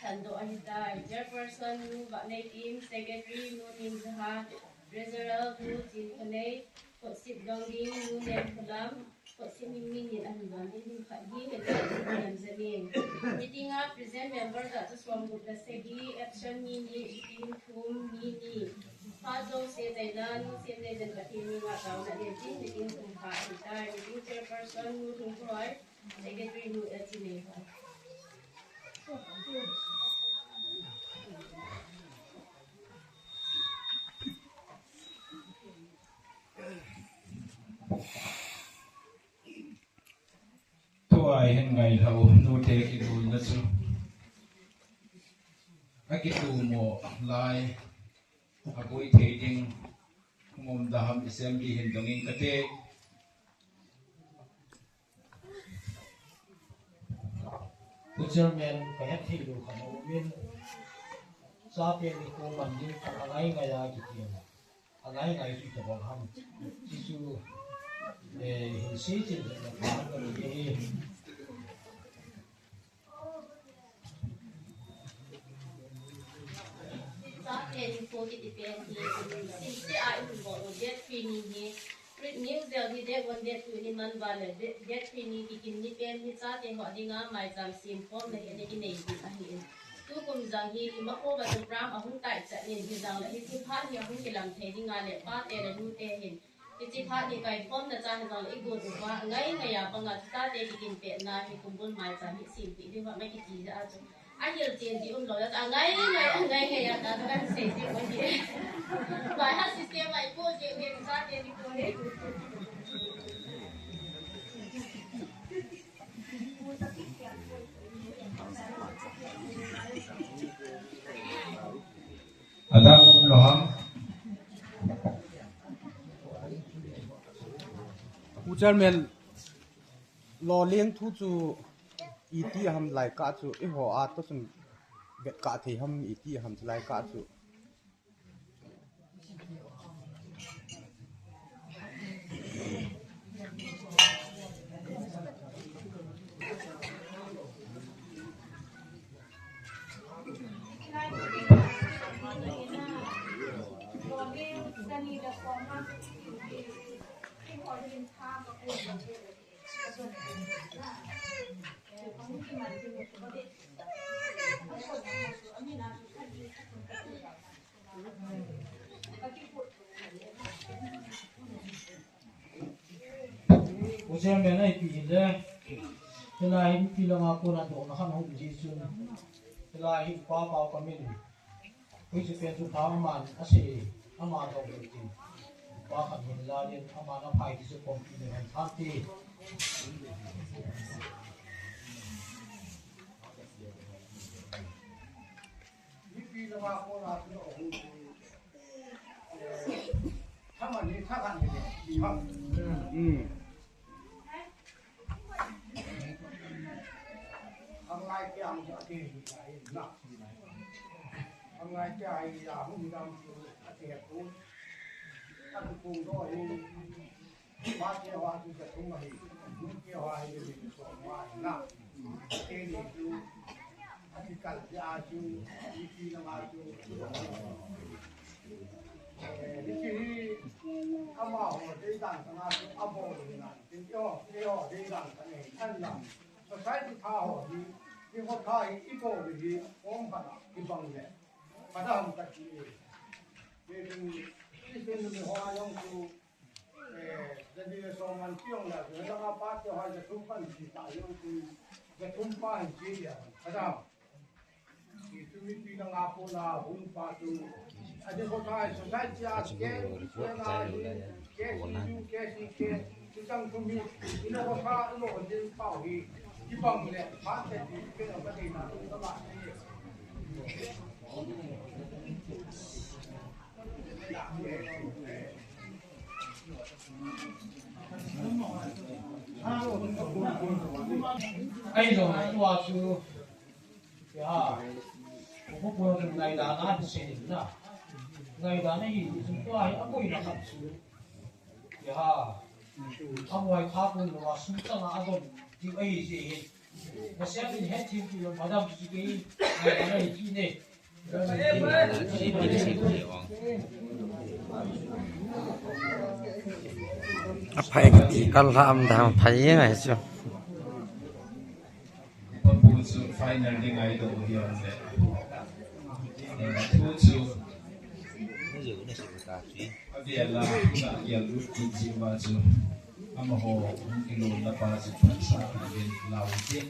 lhandoh ahitai. Chairperson, Nu Vahneikim, Secretary, Nu Nimjaha, Treasurer, Nu Chinkhonei, Khosip Dongding, Nu Nemkholam, Khosip Mingming in ahin don in, him khat hi, Helen Nemjaning. Meeting a present member jat chu somgup le sagi, absent mi ni, team thum mi ni. Phat jouse taina, Nu Semneijan Pathen min a taona le tin, meeting kum kha ahitai. Meeting chairperson, Nu Lhunghoi, secretary, Nu L T Neihoi. Tua hin ngailhah u, nute kilolna chu akitumo lai, aboi thei ding, umda ham assembly hin dongin kate. U Chairman, kahet thei lou khat aumin, chate nikho man ding khat angai ngai a kitim. Angai ngai chu itobang ham. Chuchu, eh, hin sei chin le na pa ka ni hi. Chate nikho kiti pen hi, simse a ihung bol u, date three ni hi. Print news del hi date one, date two ni man uva le, date, date three ni kikim ni pen hi chate ho dinga maicham sem khomna hi ana kinei ding ahin. Tukum jong hi imakhova chu program ahung taichat in, hijongle hiche phat hi ahung kilang thei dinga le pate le nute hin hiche phat hi kaikhomna cha hijongle igot uva angai ngai a panga chu chate kikim petna hi kumbul maicham hi sempeh diu ham kiti jeh a chu. Ahil chen ji umlou, angai ngai, angai ngai a ta chu kahin sei ji u ahi. By heart system a ipo ji u ahi, chate nikho hi. Adang umlou ham. U Chairman, lolhing thu chu iti ham lai kah chu, eiho a toh chun vet kah thei ham, iti ham chu lai kah chu. U Chairman, ipi hile, hilai hi mipi langa kona dohna khat hung um ji chun, hilai hi Upa Paokam in, hiche pen chu thao aman asei, ama doh le tin, Upa khat hin la din, aman aphai ti chu committee le han tham ti. Mipi langa kona chu ahung um. Thama ni thakan ni ni ham. Hmm. Ang lai te ang ja ke hi lai na. Ang lai te ai ya hung dam chu ate ku. Atu kung do hi. Pate ho a chu jathum ahi, nute ho a hi le le som ahi na. Teni chu, akikal dia chu, iti langa chu. Eh, iti hi, amaho deidan tanga chu abol hi na. Tin eiho, eiho deidan tanga hi, an lam. Society tha ho hi, eiho tha hi, ibol hi, form khat a, ibang le. Khat a ham kati e. Tin, tin, tin, ho a jong chu, Eh, jadi le som man piong la, le langa pate ho jathum pan chi ta jong chu, jathum pa hin chi dia, ka dam. Ki tu mipi langa kona hung pa tu, adi ko thai society a ke, ke na hi, ke si ju, ke si ke, tu chang tu mi, ina ko tha, ina ko din pau hi, ki bang le, pa te ti, ke na ka dei na, ka ma ni. Ai lo, ai lo, chu. Ya. Ko ko ko ngai da na se na. Ngaidan ahi, tua hi akoina khat chu. Yaha. Abuai kha kun lo a sum chang a adon. Ti ahi ji hi. Nasem in het thim ti lo madam chu kei. Ngaidan ahi ti ne. Aphai ti kal lam dang phai ngai chu. Papu chu final ding a i do u hi a um le. Eh, thu chu a vel a, a vel lut kin chi ma chu. Amaho hung kilom na pa chu phatsa ka ven lau ti.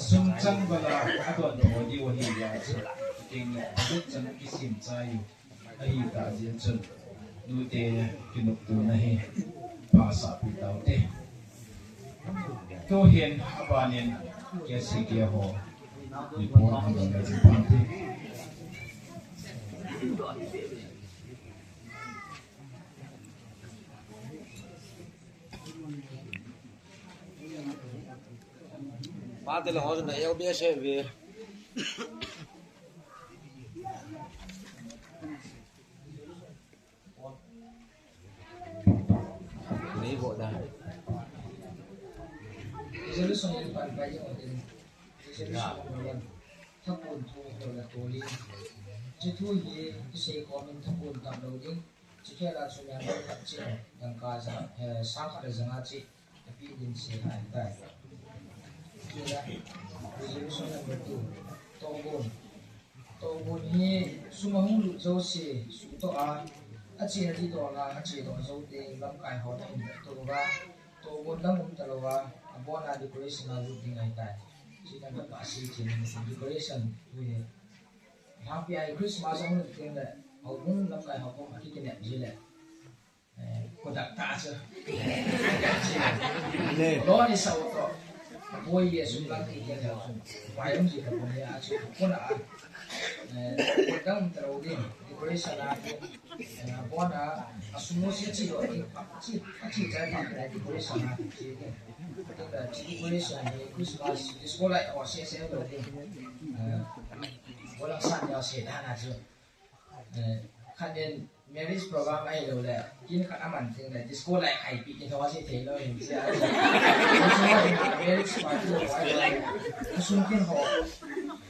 Sum chang bala a don tho di u hi ya chu. Ting le, a lut chang kisim chai u. Ahi ta jin chun, nute kinoptona hi phasah pi taute. Tuhin abanin K C K ho report hung dong le jin pante. Pate le ho na L B S A ve. Resolution in pan pai jeng u tin. Resolution number one. Thapon thu ho la toli. Hiche thu hi kisei khom in thapon tam lou ding. Hiche khel a chu member khat cheh dangka ja, eh, sang khat le ja nga cheh. Api din sei ahitai. Kila, resolution number two. Tohgon. Tohgon hi sum ahung lut jouse suhtoh a, achena ding dol a, ache doh jou teng lamkai hon ahin vetto uva, tohgon dang um talou a, abon a decoration a lut ding ahitai. Chuti tah a sei chen decoration thu hi. Lhangpi a Christmas ahung lut teng le, houbung lamkai ho kom akikinep ji le. Eh, kodak ta chu. Lo ni sa u to. Boi ye sum lang ki ke thau sum. Bai um ji ka pon ya chu. Kona a. Eh, kodak ta lo din. Decoration a ki. Eh, bona a sum mo si chi lo ni. Chi, chi cha ta decoration a chi. Decoration ni Christmas disco light o se se lo din. Eh, bolang san ya se da na chu. Eh, khat in marriage program ahilou le, kin khat aman teng le, disco light khaipi kithou a se thei lou hin sia. Marriage party lou a, a sum kin ho.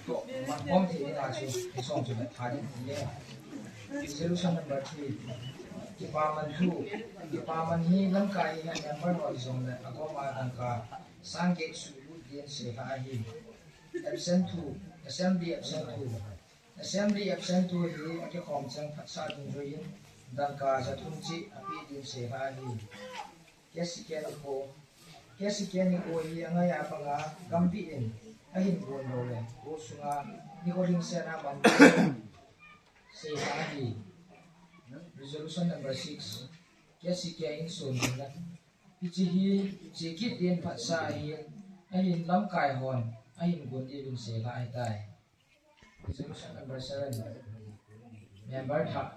Toh, man khom thei ding a chu, song chu le tha ding le. Resolution number three. Kipaman thu. Kipaman hi lamkai hi member ho jong le, akom a dangka sang get suh lut ding sei ahi. Absent thu. Assembly absent thu. Assembly absent thu hi akikhom cheng phatsah dungjuiyin dangka ja thum cheh ape ding sei ahi. K C K nikho, K C K nikho hi angai a panga gambih in ahin gon lou le, kho sunga nikho lhingset a mang sei ahi. Resolution number six, K C K insung ding le. Hiche hi, che kit din phatsah ahin, ahin lamkai hon ahin gon ding sei ahitai. Resolution number seven. Member thah.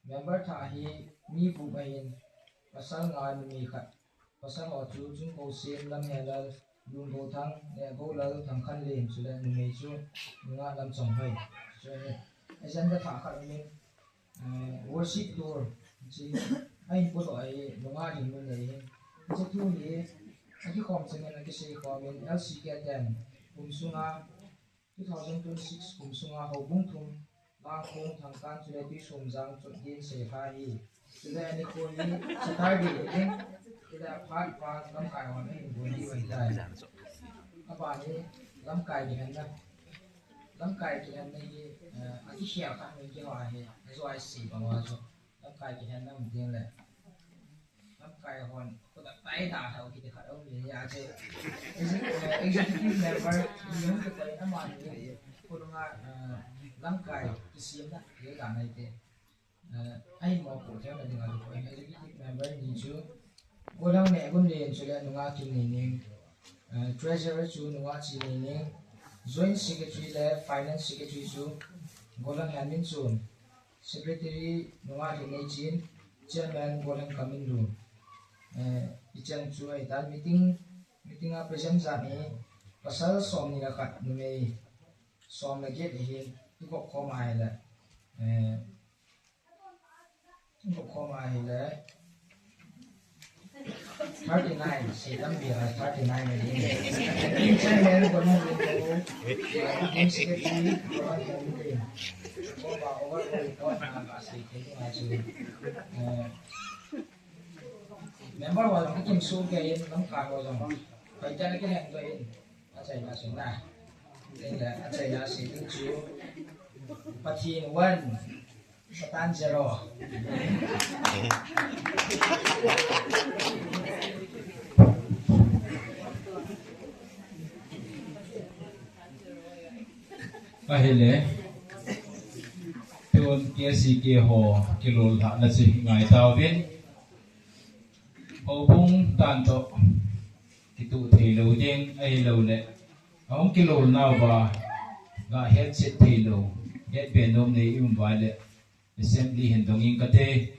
Member thah hi mi gup ahin, pasal nga numei khat. Pasal ho chu Chungkousem, Lamhelal, Lunggouthang, Nehgoulal, Thangkhanlen, chule numei chu nunga Lamchonghoi. Chu hi agenda thah khat ahin, eh, worship tour. Chu ahin podoh ahi, nunga ding mun nei ahin. Chu thu hi akikhom chengin akisei khomin L C K ten kum sunga Two thousand twenty-six kum sunga houbung thum, Langkhong, Thangkan, chule Tuisomjang chot din sei ahi. Chule nikho hi Saturday ahin, chule aphat pa lamkai hon ahin gon diu ahitai. Aban hi lamkai kihenna. Lamkai kihenna hi, eh, akikhel khat min kiho ahi, ajo ahi sei bang uva chu. Lamkai kihenna um ding le. Lamkai hon, kodak tai da thau kiti khat aum in ahi. Executive member, ni hung kikoi na man ni, kho nunga, eh, lamkai kisemna, ye da nai te. Eh, ahin mopo theina dinga kikoi na executive member ni chu, Golhang Nehgunlen chule nunga Kimneining, eh, treasurer chu nunga Chineining, joint secretary le finance secretary chu, Golhang Henminchun, Secretary nunga Lhingneichin, Chairman Golhang Kaminlun. Eh, ichang chu ahitan meeting, meeting a present jat hi pasal somni le khat numei som le get ahin, ikop khom ahile. Eh, Khoma hile thirty nine, si tampi a thirty nine ni. Chairman ko ni ko, secretary ko ni. Khoma over ko ko na ka si ke ni chu. Eh, member wa jong kikim su ke in lam ka ko jong. Pai ta ke hen ko in. Achaina sung na. Achaina sung chu. Pathen one, Satan zero. Ahile. Tun K C K ho kilolna chu ngai tauvin. Houbung tan toh kituh thei lou ding ahilou le, ahung kilolnau va, ga hetchet thei lou, hetbe nom nei um va le, assembly hin dong ing kate.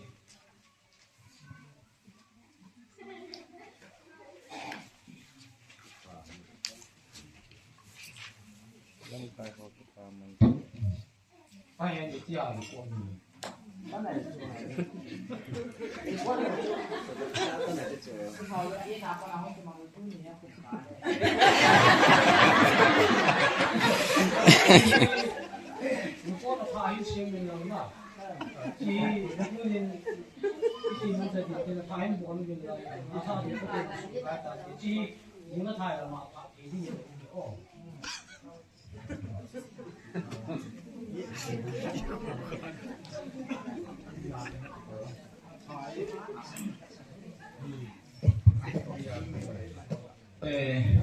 Eh,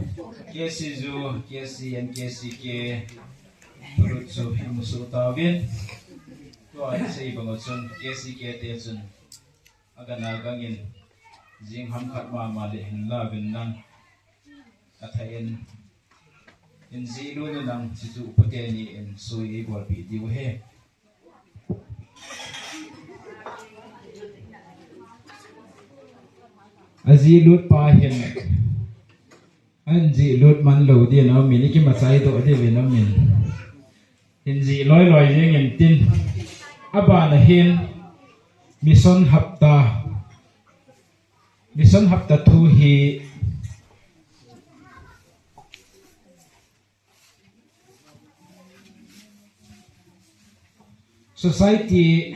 K C U, K C and K C K, Purut chu imusu tauvin. Tua isei bang chun K C K te chun. Agana gangin, jing ham khat mama le hin la vin nang. Atha in, in ji lu ni nang, chichu upate ni in sui ei bol pi diu he. Aji lut pa hin. An jih lut man lou ding a um in, i kimachai doh ding in a um in. Hin jih loi loi jeng in tin. Abana hin mission hapta. Mission hapta thu hi society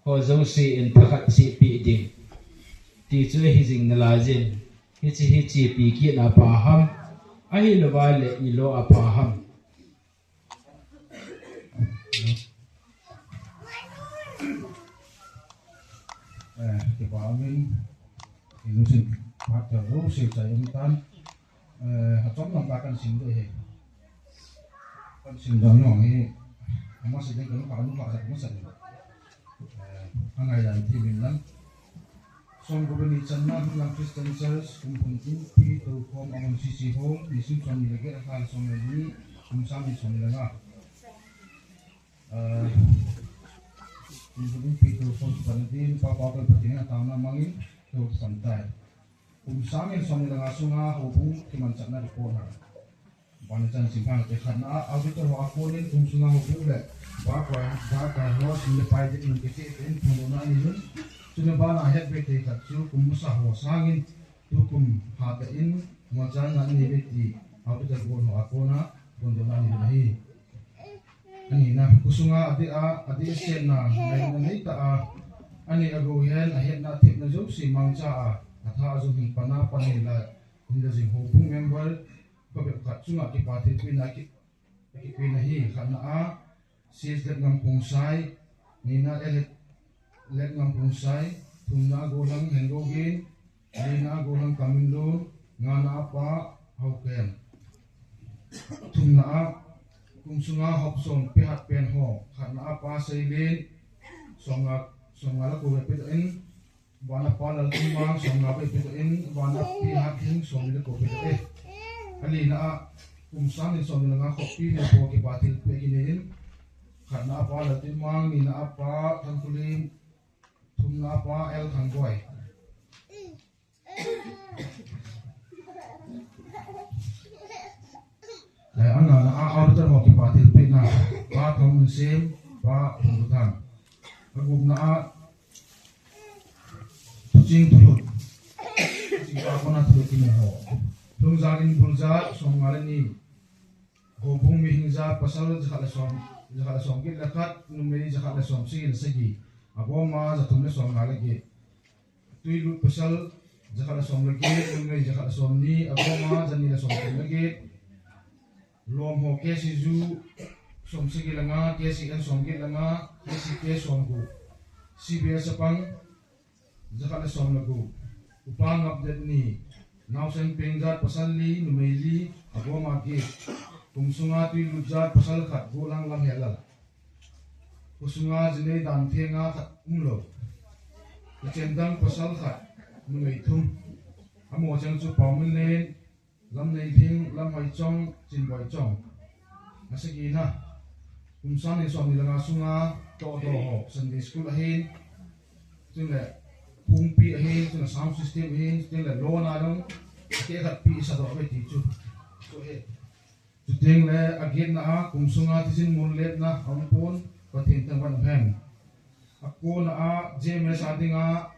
ho jouse in thakhat chehpeh ding. Ti chu hi jing nalai jin. Hiche hi chehpeh kit na pha ham. Ahilou va le ilo a pha ham. Eh, kipa umin, ilusin, phat jouse chai um tan. Eh, achom lam ka kan sim ding ahi. Kan sim ding jong hi, amasa ding kan ka, kan ka, kan sa ding. Eh, angai dan ti min lam. Songkupini channa Hunglam Christian Church, Kumkhun Inpi, Toukhom, Amon C C Home, nisim somni le get, lha somni le ni, kum sang ni somni le nga. Eh, Kumkhun Inpi, Toukhom, Supanadin, Papa Kal Pathen ataona mangin, Toukhom tai. Kum sang ni somni le nga sunga houbung kimanchatna report ha. Bana chan sim phang te khatna a, auditor ho a konin kum sunga houbung le, ba koi, ba koi ho sim le pai dik nun kiti in phongdohna anei un. Chule bana het be te khat chu kum masa ho sangin, tukum hatah in, mo chan na anei be ti, auditor ho a kona, phongdohna anei un ahi. Anina, khosunga adeh a, adeh a senna, ngailutna neitah a, anei agou hen, ahetna athemna jouse mangcha a, atha a jong hin pan a pan in la, hin la jing houbung member, Phabep khat chunga kipa thilpehna ki, kipehna hi khatna a, C S Letngam Khongsai, nina a Let, Letngam Khongsai, thumna a Golang Hengogen, nina a Golang Kaminlun, ngana a Pa Hauken. Thumna a, kum sunga hop som pehat pen ho, khatna a Pa Seilen, somnga, somnga le ko ve pedoh in, Vana Pa Laltinmang, somnga vei pedoh in, vana Pi Hathing, somni le ko pedoh e. Alina a, kum sang ni somni le nga khoppi le ko kipa thilpeh kinei in, khatna a Pa Laltinmang, nina a Pa Thangkhulim, thumna a Pa L Thangboi. Eh, angana a, auditor ho kipa thilpehna, Pa Thangminsim, Pa Thangkhulim. A, Tuching Thulut. Tuching pa kona Thulut kimu ho. Lhung jat in bul jat, som nga le ni. Houbung mihing jat pasal jakhat le som, jakhat le som get le khat, numei jakhat le som sagi le sagi. Agoma jathum le som nga le get. Tuilut pasal jakhat le som le get, numei jakhat le som ni, agoma jani le som thum le get. Lom ho K C U som sagi le nga, K C N som get le nga, K C K som gup. C B S chapang jakhat le som le gup. Upa ngap det ni, naosen peng jat pasal li, numei li, agoma get. Kum sunga tuilut jat pasal khat, Gulang Lamhelal. Kho sunga jinei dan thenga khat umlou. Kichen dang pasal khat, numei thum. Amaho cheng chu Paominlen, Lamneilhing, Lamhoichong, Chinboichong. Asagina, kum sang ni le som ni le nga sunga, Tohdoh ho, Sunday School ahin, chule Phungpi ahin, chule sound system ahin, chule lona dong, khat pi sadoh ve ti chu. Chu he. Chuteng le agetna a, kum sunga thijin mun letna aum pon, Pathen thangvah in umhen. Akona a, J M S a dinga,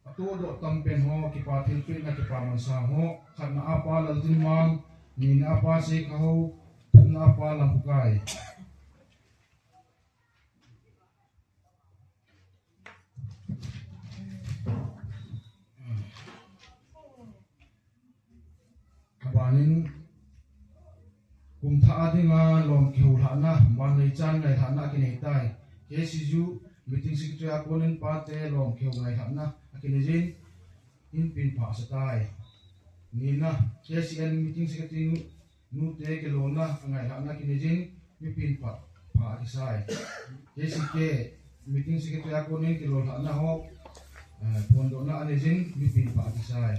atohdoh tampen ho, kipa thilpehna, kipa mansa ho, khatna a Pa Laltinmang, nina a Pa Sekhahou, thumna a Pa Lampukai. Abanin, kum thah a dinga lom kihoulhahna, ban neichan ngailhahna akinei tai. K C U meeting secretary a konin pate lom kihou ngailhahna akinei jin, inpin pha asa tai. Nina, K C N meeting secretary nu, nute kilona angailhahna akinei jin, mipin pha, pha akisai. K C K meeting secretary a konin kilolhahna ho, eh, phondohna anei jin, mipin pha akisai.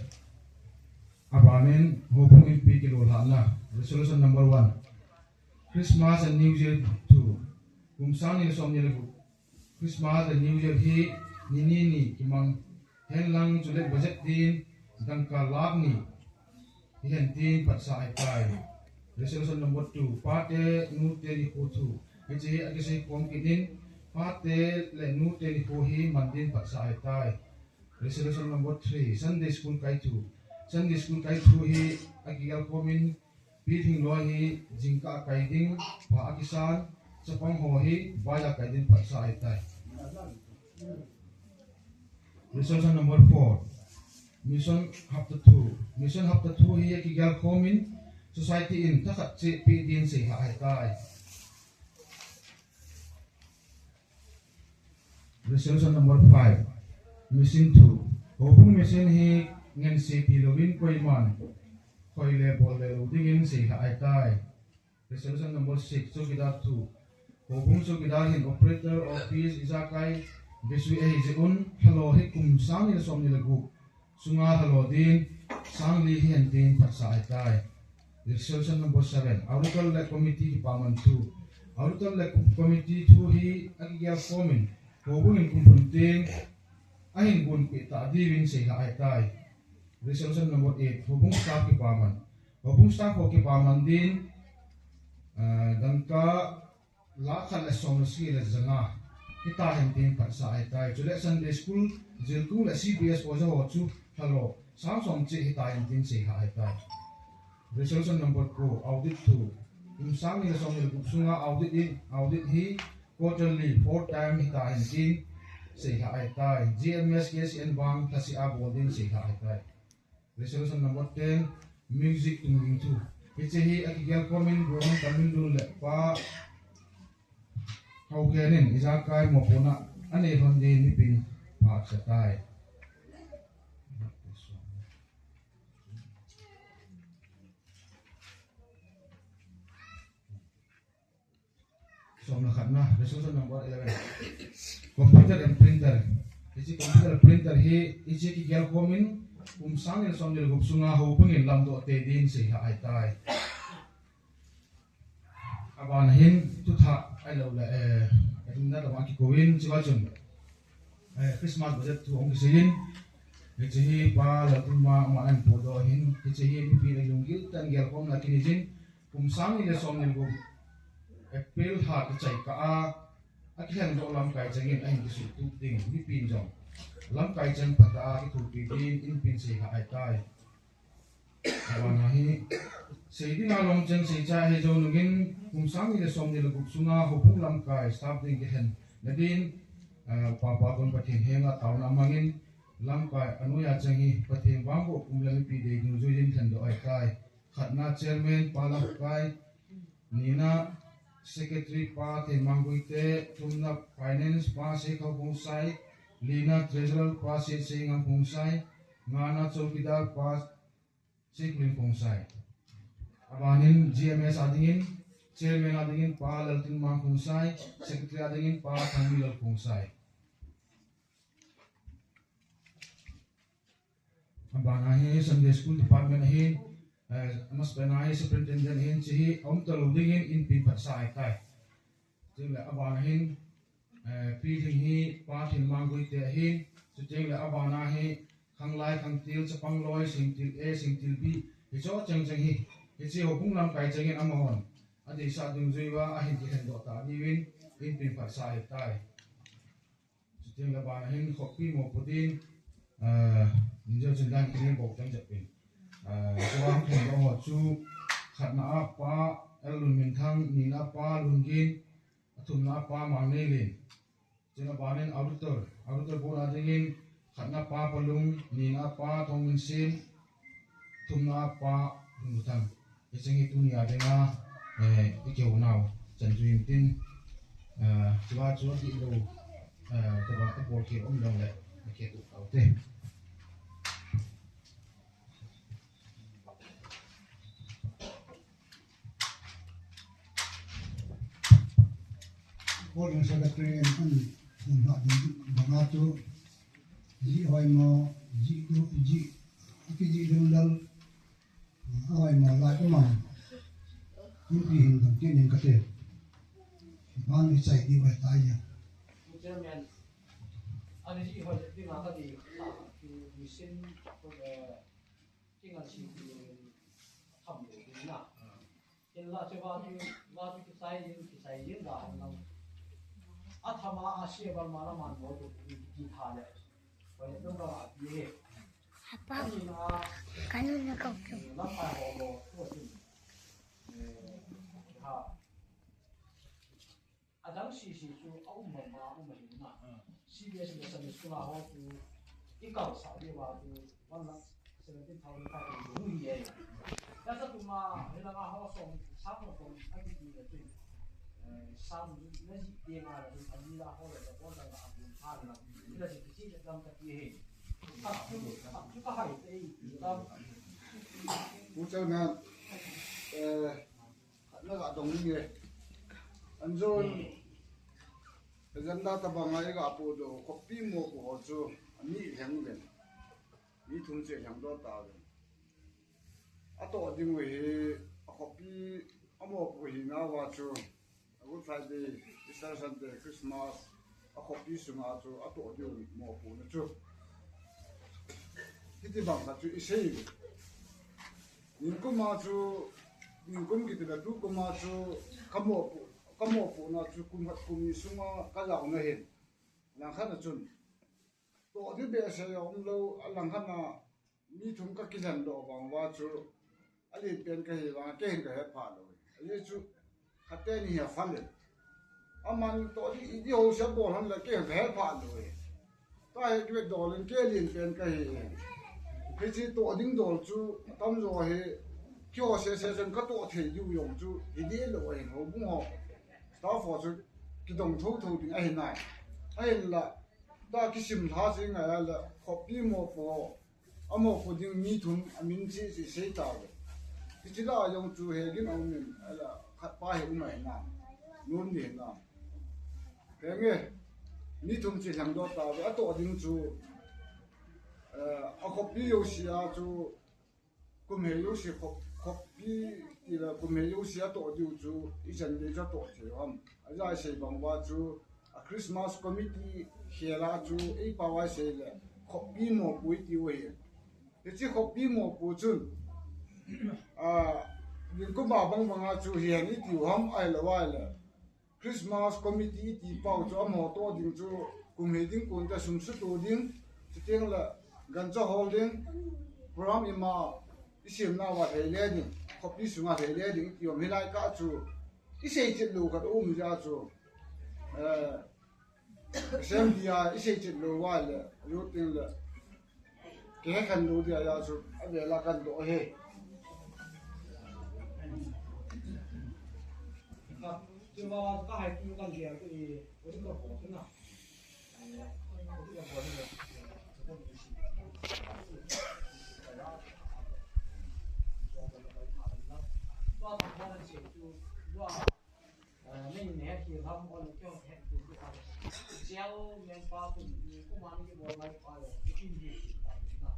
Abanin, houbung inpi kilolhahna, resolution number one. Christmas and New Year thu. Kum sang ni le som ni le gup. Christmas le New Year hi ni ni ni kimang henlang chule budget din dangka lakh ni hihen tin phatsah ahitai. Resolution number two, pate nute nikho thu. Hiche hi akisei khom kit in, pate le nute nikho hi man din phatsah ahitai. Resolution number three, Sunday School kai thu. Sunday School kai thu hi akigel khom in, Pi Thingloi hi jingkah a kai ding pha akisan, chapang ho hi vai a kai ding phatsah ahitai. Resolution number four, Mission Hapta thu. Mission Hapta thu hi akigel khom in, society in thakhat cheh pe din seilhah ahitai. Resolution number five, mission thu. Houbung mission hi ngense tilouvin koiman khoi le bol le lou dingin seilhah ahitai. Resolution number six, chowkidar thu. Houbung chowkidar hin operator, office, ijakai besui ahi jeh un, lhalo hi kum sang ni le som ni le gup sunga lhalo din, sang li hihen tin phatsah ahitai. Resolution number seven, auditor le committee kipaman thu. Auditor le committee thu hi akigel khom in, houbung in kum lhun tin ahin gonpeh tah diuvin seilhah ahitai. Resolution number eight, houbung staff kipaman. Houbung staff ho kipaman din, ah, dangka lakh khat le som le sagi le janga hitahen tin phatsah ahitai. Chule Sunday School, Jilkung le C B S oja ho chu lhalo sang som cheh hitahen tin seilhah ahitai. Resolution number ko, audit thu. Kum sang ni le som ni le gup sunga audit in, audit hi quarterly four time hitahen tin seilhah ahitai. G M S K C N vang lhaseh a bol din seilhah ahitai. Resolution number ten, music tungding thu. Hiche hi akigel khom in, Pu Tamlun le Pa Haokhen in ijakai mopohna anei lhon din mipin pha akisatai. Som le khatna, resolution number eleven. Computer and printer. Hiche computer printer hi, hiche kigel khom in, kum sang ni le som ni le gup sunga houbung in lamdoh tei din seilhah ahitai. Abana hin, thuthah ahilou le, eh, na tama kikouvin, chua chun. Eh, Christmas budget thu hung kisei in, hiche hi Pa Laltinmang ama ahin podoh ahin, hiche hi mipi le lunggil tah in gelkhomna kinei jin, kum sang ni le som ni le gup April lha kichai kah a, akilhen doh lamkai chengin ahin kisuhtup ding, mipin jong lamkai cheng phatah a kithopi din inpin seikha ahitai. Abana hi, seidinga lomchen seichai ahi jou nungin, kum sang ni le som ni le gup sunga houbung lamkai staff ding kilhen nadin, eh, Papa kon Pathen henga taona mangin, lamkai anoiya cheng hi Pathen vangboh kum le mipi dei dungjuiyin lhendoh ahitai. Khatna chairman Pa Lamkai, nina secretary Pa Thenmang Guite, thumna finance Pa Seikhao Khongsai, lina treasurer Pa Seiseingam Khongsai, ngana chowkidar Pa Seikhulin Khongsai. Abanin G M S adingin, chairman adingin Pa Laltinmang Khongsai, secretary adingin Pa Thangmilal Khongsai. Abana hi Sunday School Department ahin, eh, amasapen a hi Superintendent ahin, hiche hi aum talou dingin inpin phatsa ahitai. Chule abana hin, eh, pilhing hi Pa Thenmang Guite ahin, chuteng le abana hi khanglai, khangtil, chapang loi, singtil A, singtil B, hicho chengcheng hi, hiche houbung lamkai chengin amahon adeisah dungjuiya ahin kilhendoh tah diuvin inpin phatsa ahitai. Chuteng le abana hin khoppi mopo din, eh, injo chun dan kini bol teng jep in. Eh, tua hung thum ho chu khatna a Pa L Lunminthang, nina a Pa Lungin, athumna a Pa Mangneilin. Chun abanin auditor, auditor bol adingin khatna a Pa Palung, nina a Pa Thongminsen, thumna a Pa Lungmuthang. Hicheng hi tunia dinga, eh, ikihounau chan chu hintin, eh, chua chu akiloulou, eh, tabang abol khel um jongle, akitu taute. Board Secretary in an, an ha ding banga chu, jih hoimo, jih du, jih, akijih ding lal, ahoimo lai umang. Inpi hin dam tin in kate. Ban ichai diu ahitai. Chairman, ani jih hoi dinga kati, machine, eh, kingaisih tham le ding na. Hinla chu va chu, va chu kisai jing, kisai jing da hen lang. Athama asia bal ma la man bol tu ki, ki tha le. Hoi le dong ka va ti he. Apa? Ani na, kanu na kau tu. Lamkai ho lo, tu tin. Eh, ha. Adang sisi chu aum mama, aum ahi na. Ah. C B S le Sunday School a ho chu ikalsah diu va chu one lakh seventeen thousand five hundred hi e. Tasa tuma, hilanga ho som, sang ho som, akiti le chu. Eh, sang na ji te nga le chu, ani la ho le, le bon la, a bun tha le la. Ila ji kichi le dam ka ti he. Ap chu, ap chu ka hai te, dam. Pu Chairman, eh, Khatna ga dong nge. Anjon, agenda tabanga iga podoh, khoppi mopo ho chu, ani lheng uvin. Mi thum cheh lhengdoh tauvin. Atoh diu hi, akhoppi, amopo hina uva chu, a Good Friday, Easter Sunday, Christmas, akhoppi sunga chu atoh diu mopo na chu. Hiti bang khat chu isei. Nikum a chu, nikum kiti le tukum a chu kamopo, kamopo na chu kum khat kum ni sunga kajao na hin. Langkhat na chun. Toh di behseh a umlou, alangkhat na Mi thum kakilhen doh vang uva chu, alen pen kahi vang, kei hin kahet phah lou. Ajeh chu, khat teni hi afal in. Aman toh ding, idi ho seh bol hon le kei hin kahet phah lou. Tahi kivet dol in kei alen pen kahi. Hiche toh ding dol chu, atamjo hi, keiho seh seh chun katoh thei diu jong chu, hiding lou ahin houbung ho. Staff ho chu, kidong thotho ding ahi nai. Ahinla, ta kisim lha seh ngai a le, khoppi mopo. Amopo ding mi thum amin chu isei tauve. Hiche lah a jong chu hegin aumin, ala khat pa hi um ahi na. Nom ni na. Henge, mi thum chu lhengdoh tauve, atoh ding chu, eh, akhoppi jouse a chu, kum hei jouse khop, khoppi tile kum hei jouse atoh diu chu, ichan gei chu atoh thei u ham. Ajeh isei bang uva chu, A Christmas committee khel a chu eipao a isei le khoppi mopo itiu ahi. Hiche khoppi mopo chun, a, nikum a bang bang a chu hihen itiu ham ahilou ahile. Christmas committee ti pau chu amaho toh ding chu kum hei ding kon ta sum suto ding, chuteng le gancha hol ding, program ima isemna uva thei le ding, khopi sunga thei le ding ti um hilai kah chu isei chet lou khat um jeh chu, eh, Assembly a isei chet lou uva le, youth teng le, kihekhen lou dia chu, avel a kadoh e. Nen ne hi ram on kyo het tu tu an. Sial men pa tu ni kuma ni ki bol mai pa le. Ki ni ta ni na.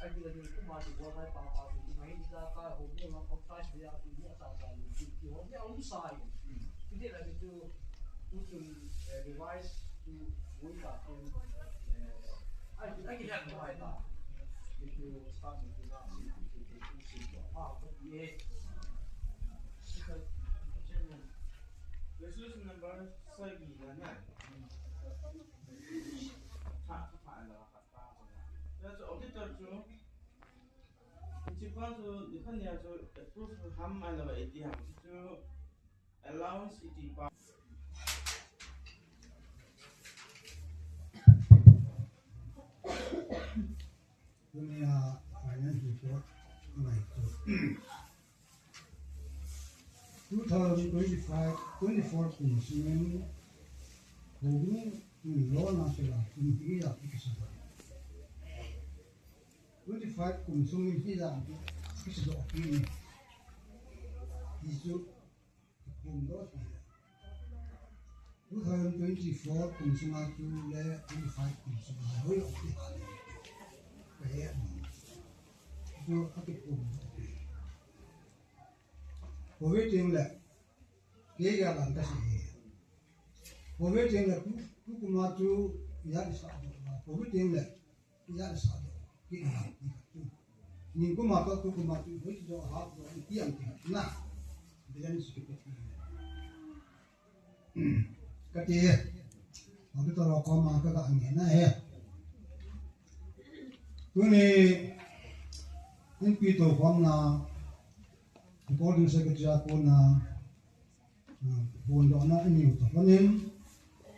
Ai ki ni kuma ki bol mai pa pa tu ni mai ni ta ka ho ni ma ko ta ni ya tu ni ta ta ni ki ho ni um sa ni. Ki ni la ki tu tu tu, eh, revise tu wui ta tu, eh, ai ki ai ki ya ko ai ta. Ki tu start ni tu na si ki tu si ko. Ah, ko ye. Resolution number sagi na na. Tha, tha, tha, la, tha, tha, tha. Ya chu auditor chu, principal chu, ni khan ya chu, approve ham, ala ba iti ham chu, allowance iti pa. Tunia finance report ngai chu. Two thousand twenty-five, twenty-four kum sungin, houbung in loan a sila kum hi a kisa. Twenty-five kum sungin hi a kisa do ki ni. Hi chu kum do hi. Two thousand twenty-four kum sunga chu le twenty-five kum sunga hoi ok ti ha le. Ka he ani. Chu a ki kum ok. Covid teng le, kei ga lan ka si he. Covid teng le, tu, tu kuma chu ya sa do. Covid teng le, ya sa do. Ki na, ni ka tu. Ni kuma ka tu kuma chu, hoi jo ha do, ni ki ang ki na. Bilan si ki tu. Kati, auditor ho koma kaga ngehna ahi. Tuni, inpi toukhomna, recording secretary a kona, ah, phondohna inei u toh lhonin,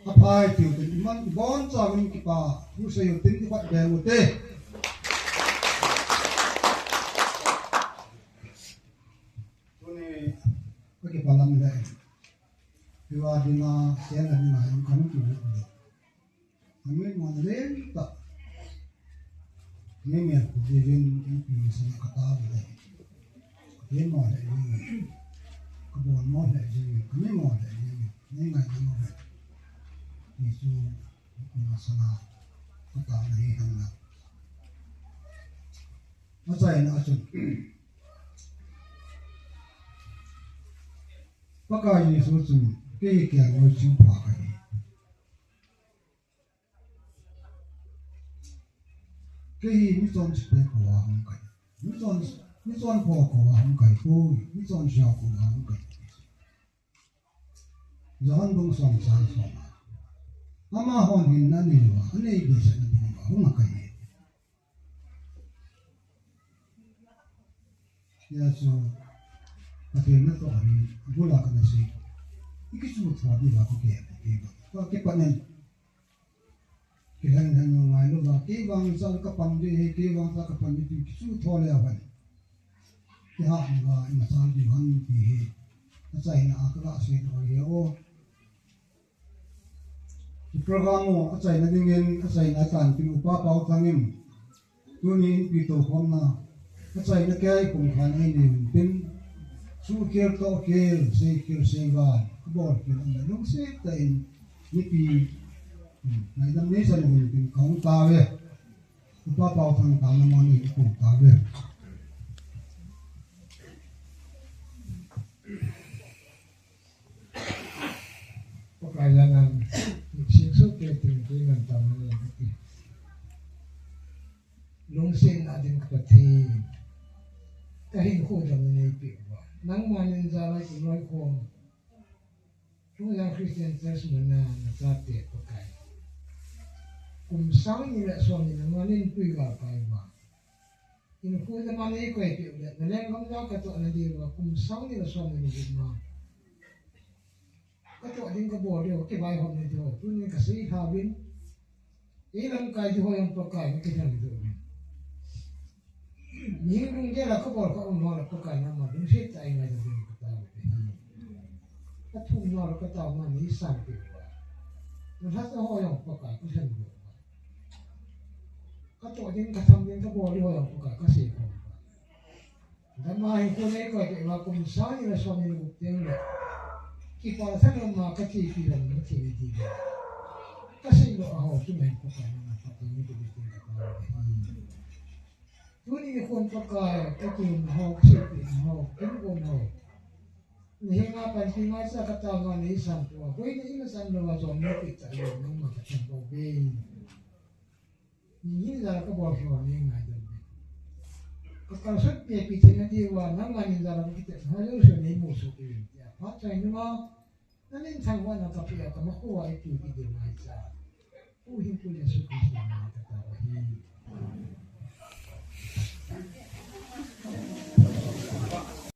aphai tiu tin iman ibonchauvin kipa thu sei u tin ipat beng u te. Tuni, kakipa lam le. Hiva dinga, sian la dinga, hung kan ki le. Ami mon len ta. Ni me ku di vin, in pi sa ka ta le. Ni mo le ni. Ka bon mo le ni. Ka mi mo le ni. Ni ngai ni mo le. Ni su, ku ma sa na. Ka ta na hi hang na. Achaina a chun. Pakai Jesu chun, kei hi kelngoi chingpha kahi. Kei hi michonse koma hung kahi. Michon, michonpha koma hung kahi poi, michonse koma hung kahi. Johan bung som chang som. Amahon hinna anei uva, anei behseh na ding uva, hung kahi. Hijeh chun, Pathen natoh hi, abul a kana sei. I kichu tho diu va, ka ke, ke va. Ka kipan in. Kilhen lhen u ngai lou va. Kei vang cha ka pan ding ahi, kei vang cha ka pan ding ti kichu tho le avan. Kiha va, ima cha diu han ti hi. Achaina a ka la sei lou ahi o. Program u achaina dingin, achaina tan tin Upa Paothang in, tuni inpi toukhomna, achaina kei kum khat nei ni tin, sukhel tohkhel, seikhel seival, abolkhel, ana lungset tah in, mipi, hmm, ngaidam neisan uvin tin, kahung tao ve. Upa Paothang taona mo nei kahung tao ve. Pakai janan, singsu ke tin ke ngan tam ni ti. Lungsetna ding ka Pathen. Ka hinkho dam nei pe uva. Nangma min jal'a ka loi khom. Thungjang Christian Church muna nachate Pakai, kum sang ni le som ni le nga nin pui galkai uva, in khu na ma nei koi peh u le, na lenggam jong katoh na diu va, kum sang ni le som ni le gup ma katoh ding kabol diu, kivaihom na diu, tunin kasei lha uvin. Ei lamkai diu ho jong Pakai na kilhen diu uvin. Mihing lunggel a kabol ka um ho le Pakai nangma lungset tah a eingaidam ding katao uve. Kathum ho le katao ma nei sanpeh uva, nalhahsa ho jong Pakai kalhen diu uva, katoh ding katham ding kabol diu ho jong Pakai kasei khom uva, dama hinkho nei koi peh uva kum sang ni le som ni le gup teng le, kipah tah a ma kachepi lou na thei ding, kasei lou a ho chu mahin Pakai nangma phatthei nei pe ding katao uve. Tuni khun Pakai, kakiuna ho, kaseipehna ho, kakigon ho, nahenga panpi ngaicha katao ma nei sanpeh uva, boina imachan louva chom nei peh tah jeh un nangma kathangvah uve. Ningin jal kabol hi ho nei ngaidam uve. Kakalsut pehpi theina diuva nangma min jal a kakitepna ho jouse nei musoh uvin tia phat chai nunga, namin thangvahna kapeh a kamakhoa eipui kit diu ngaicha, Pu Hing Pu Jesu Christa min in katao ahi.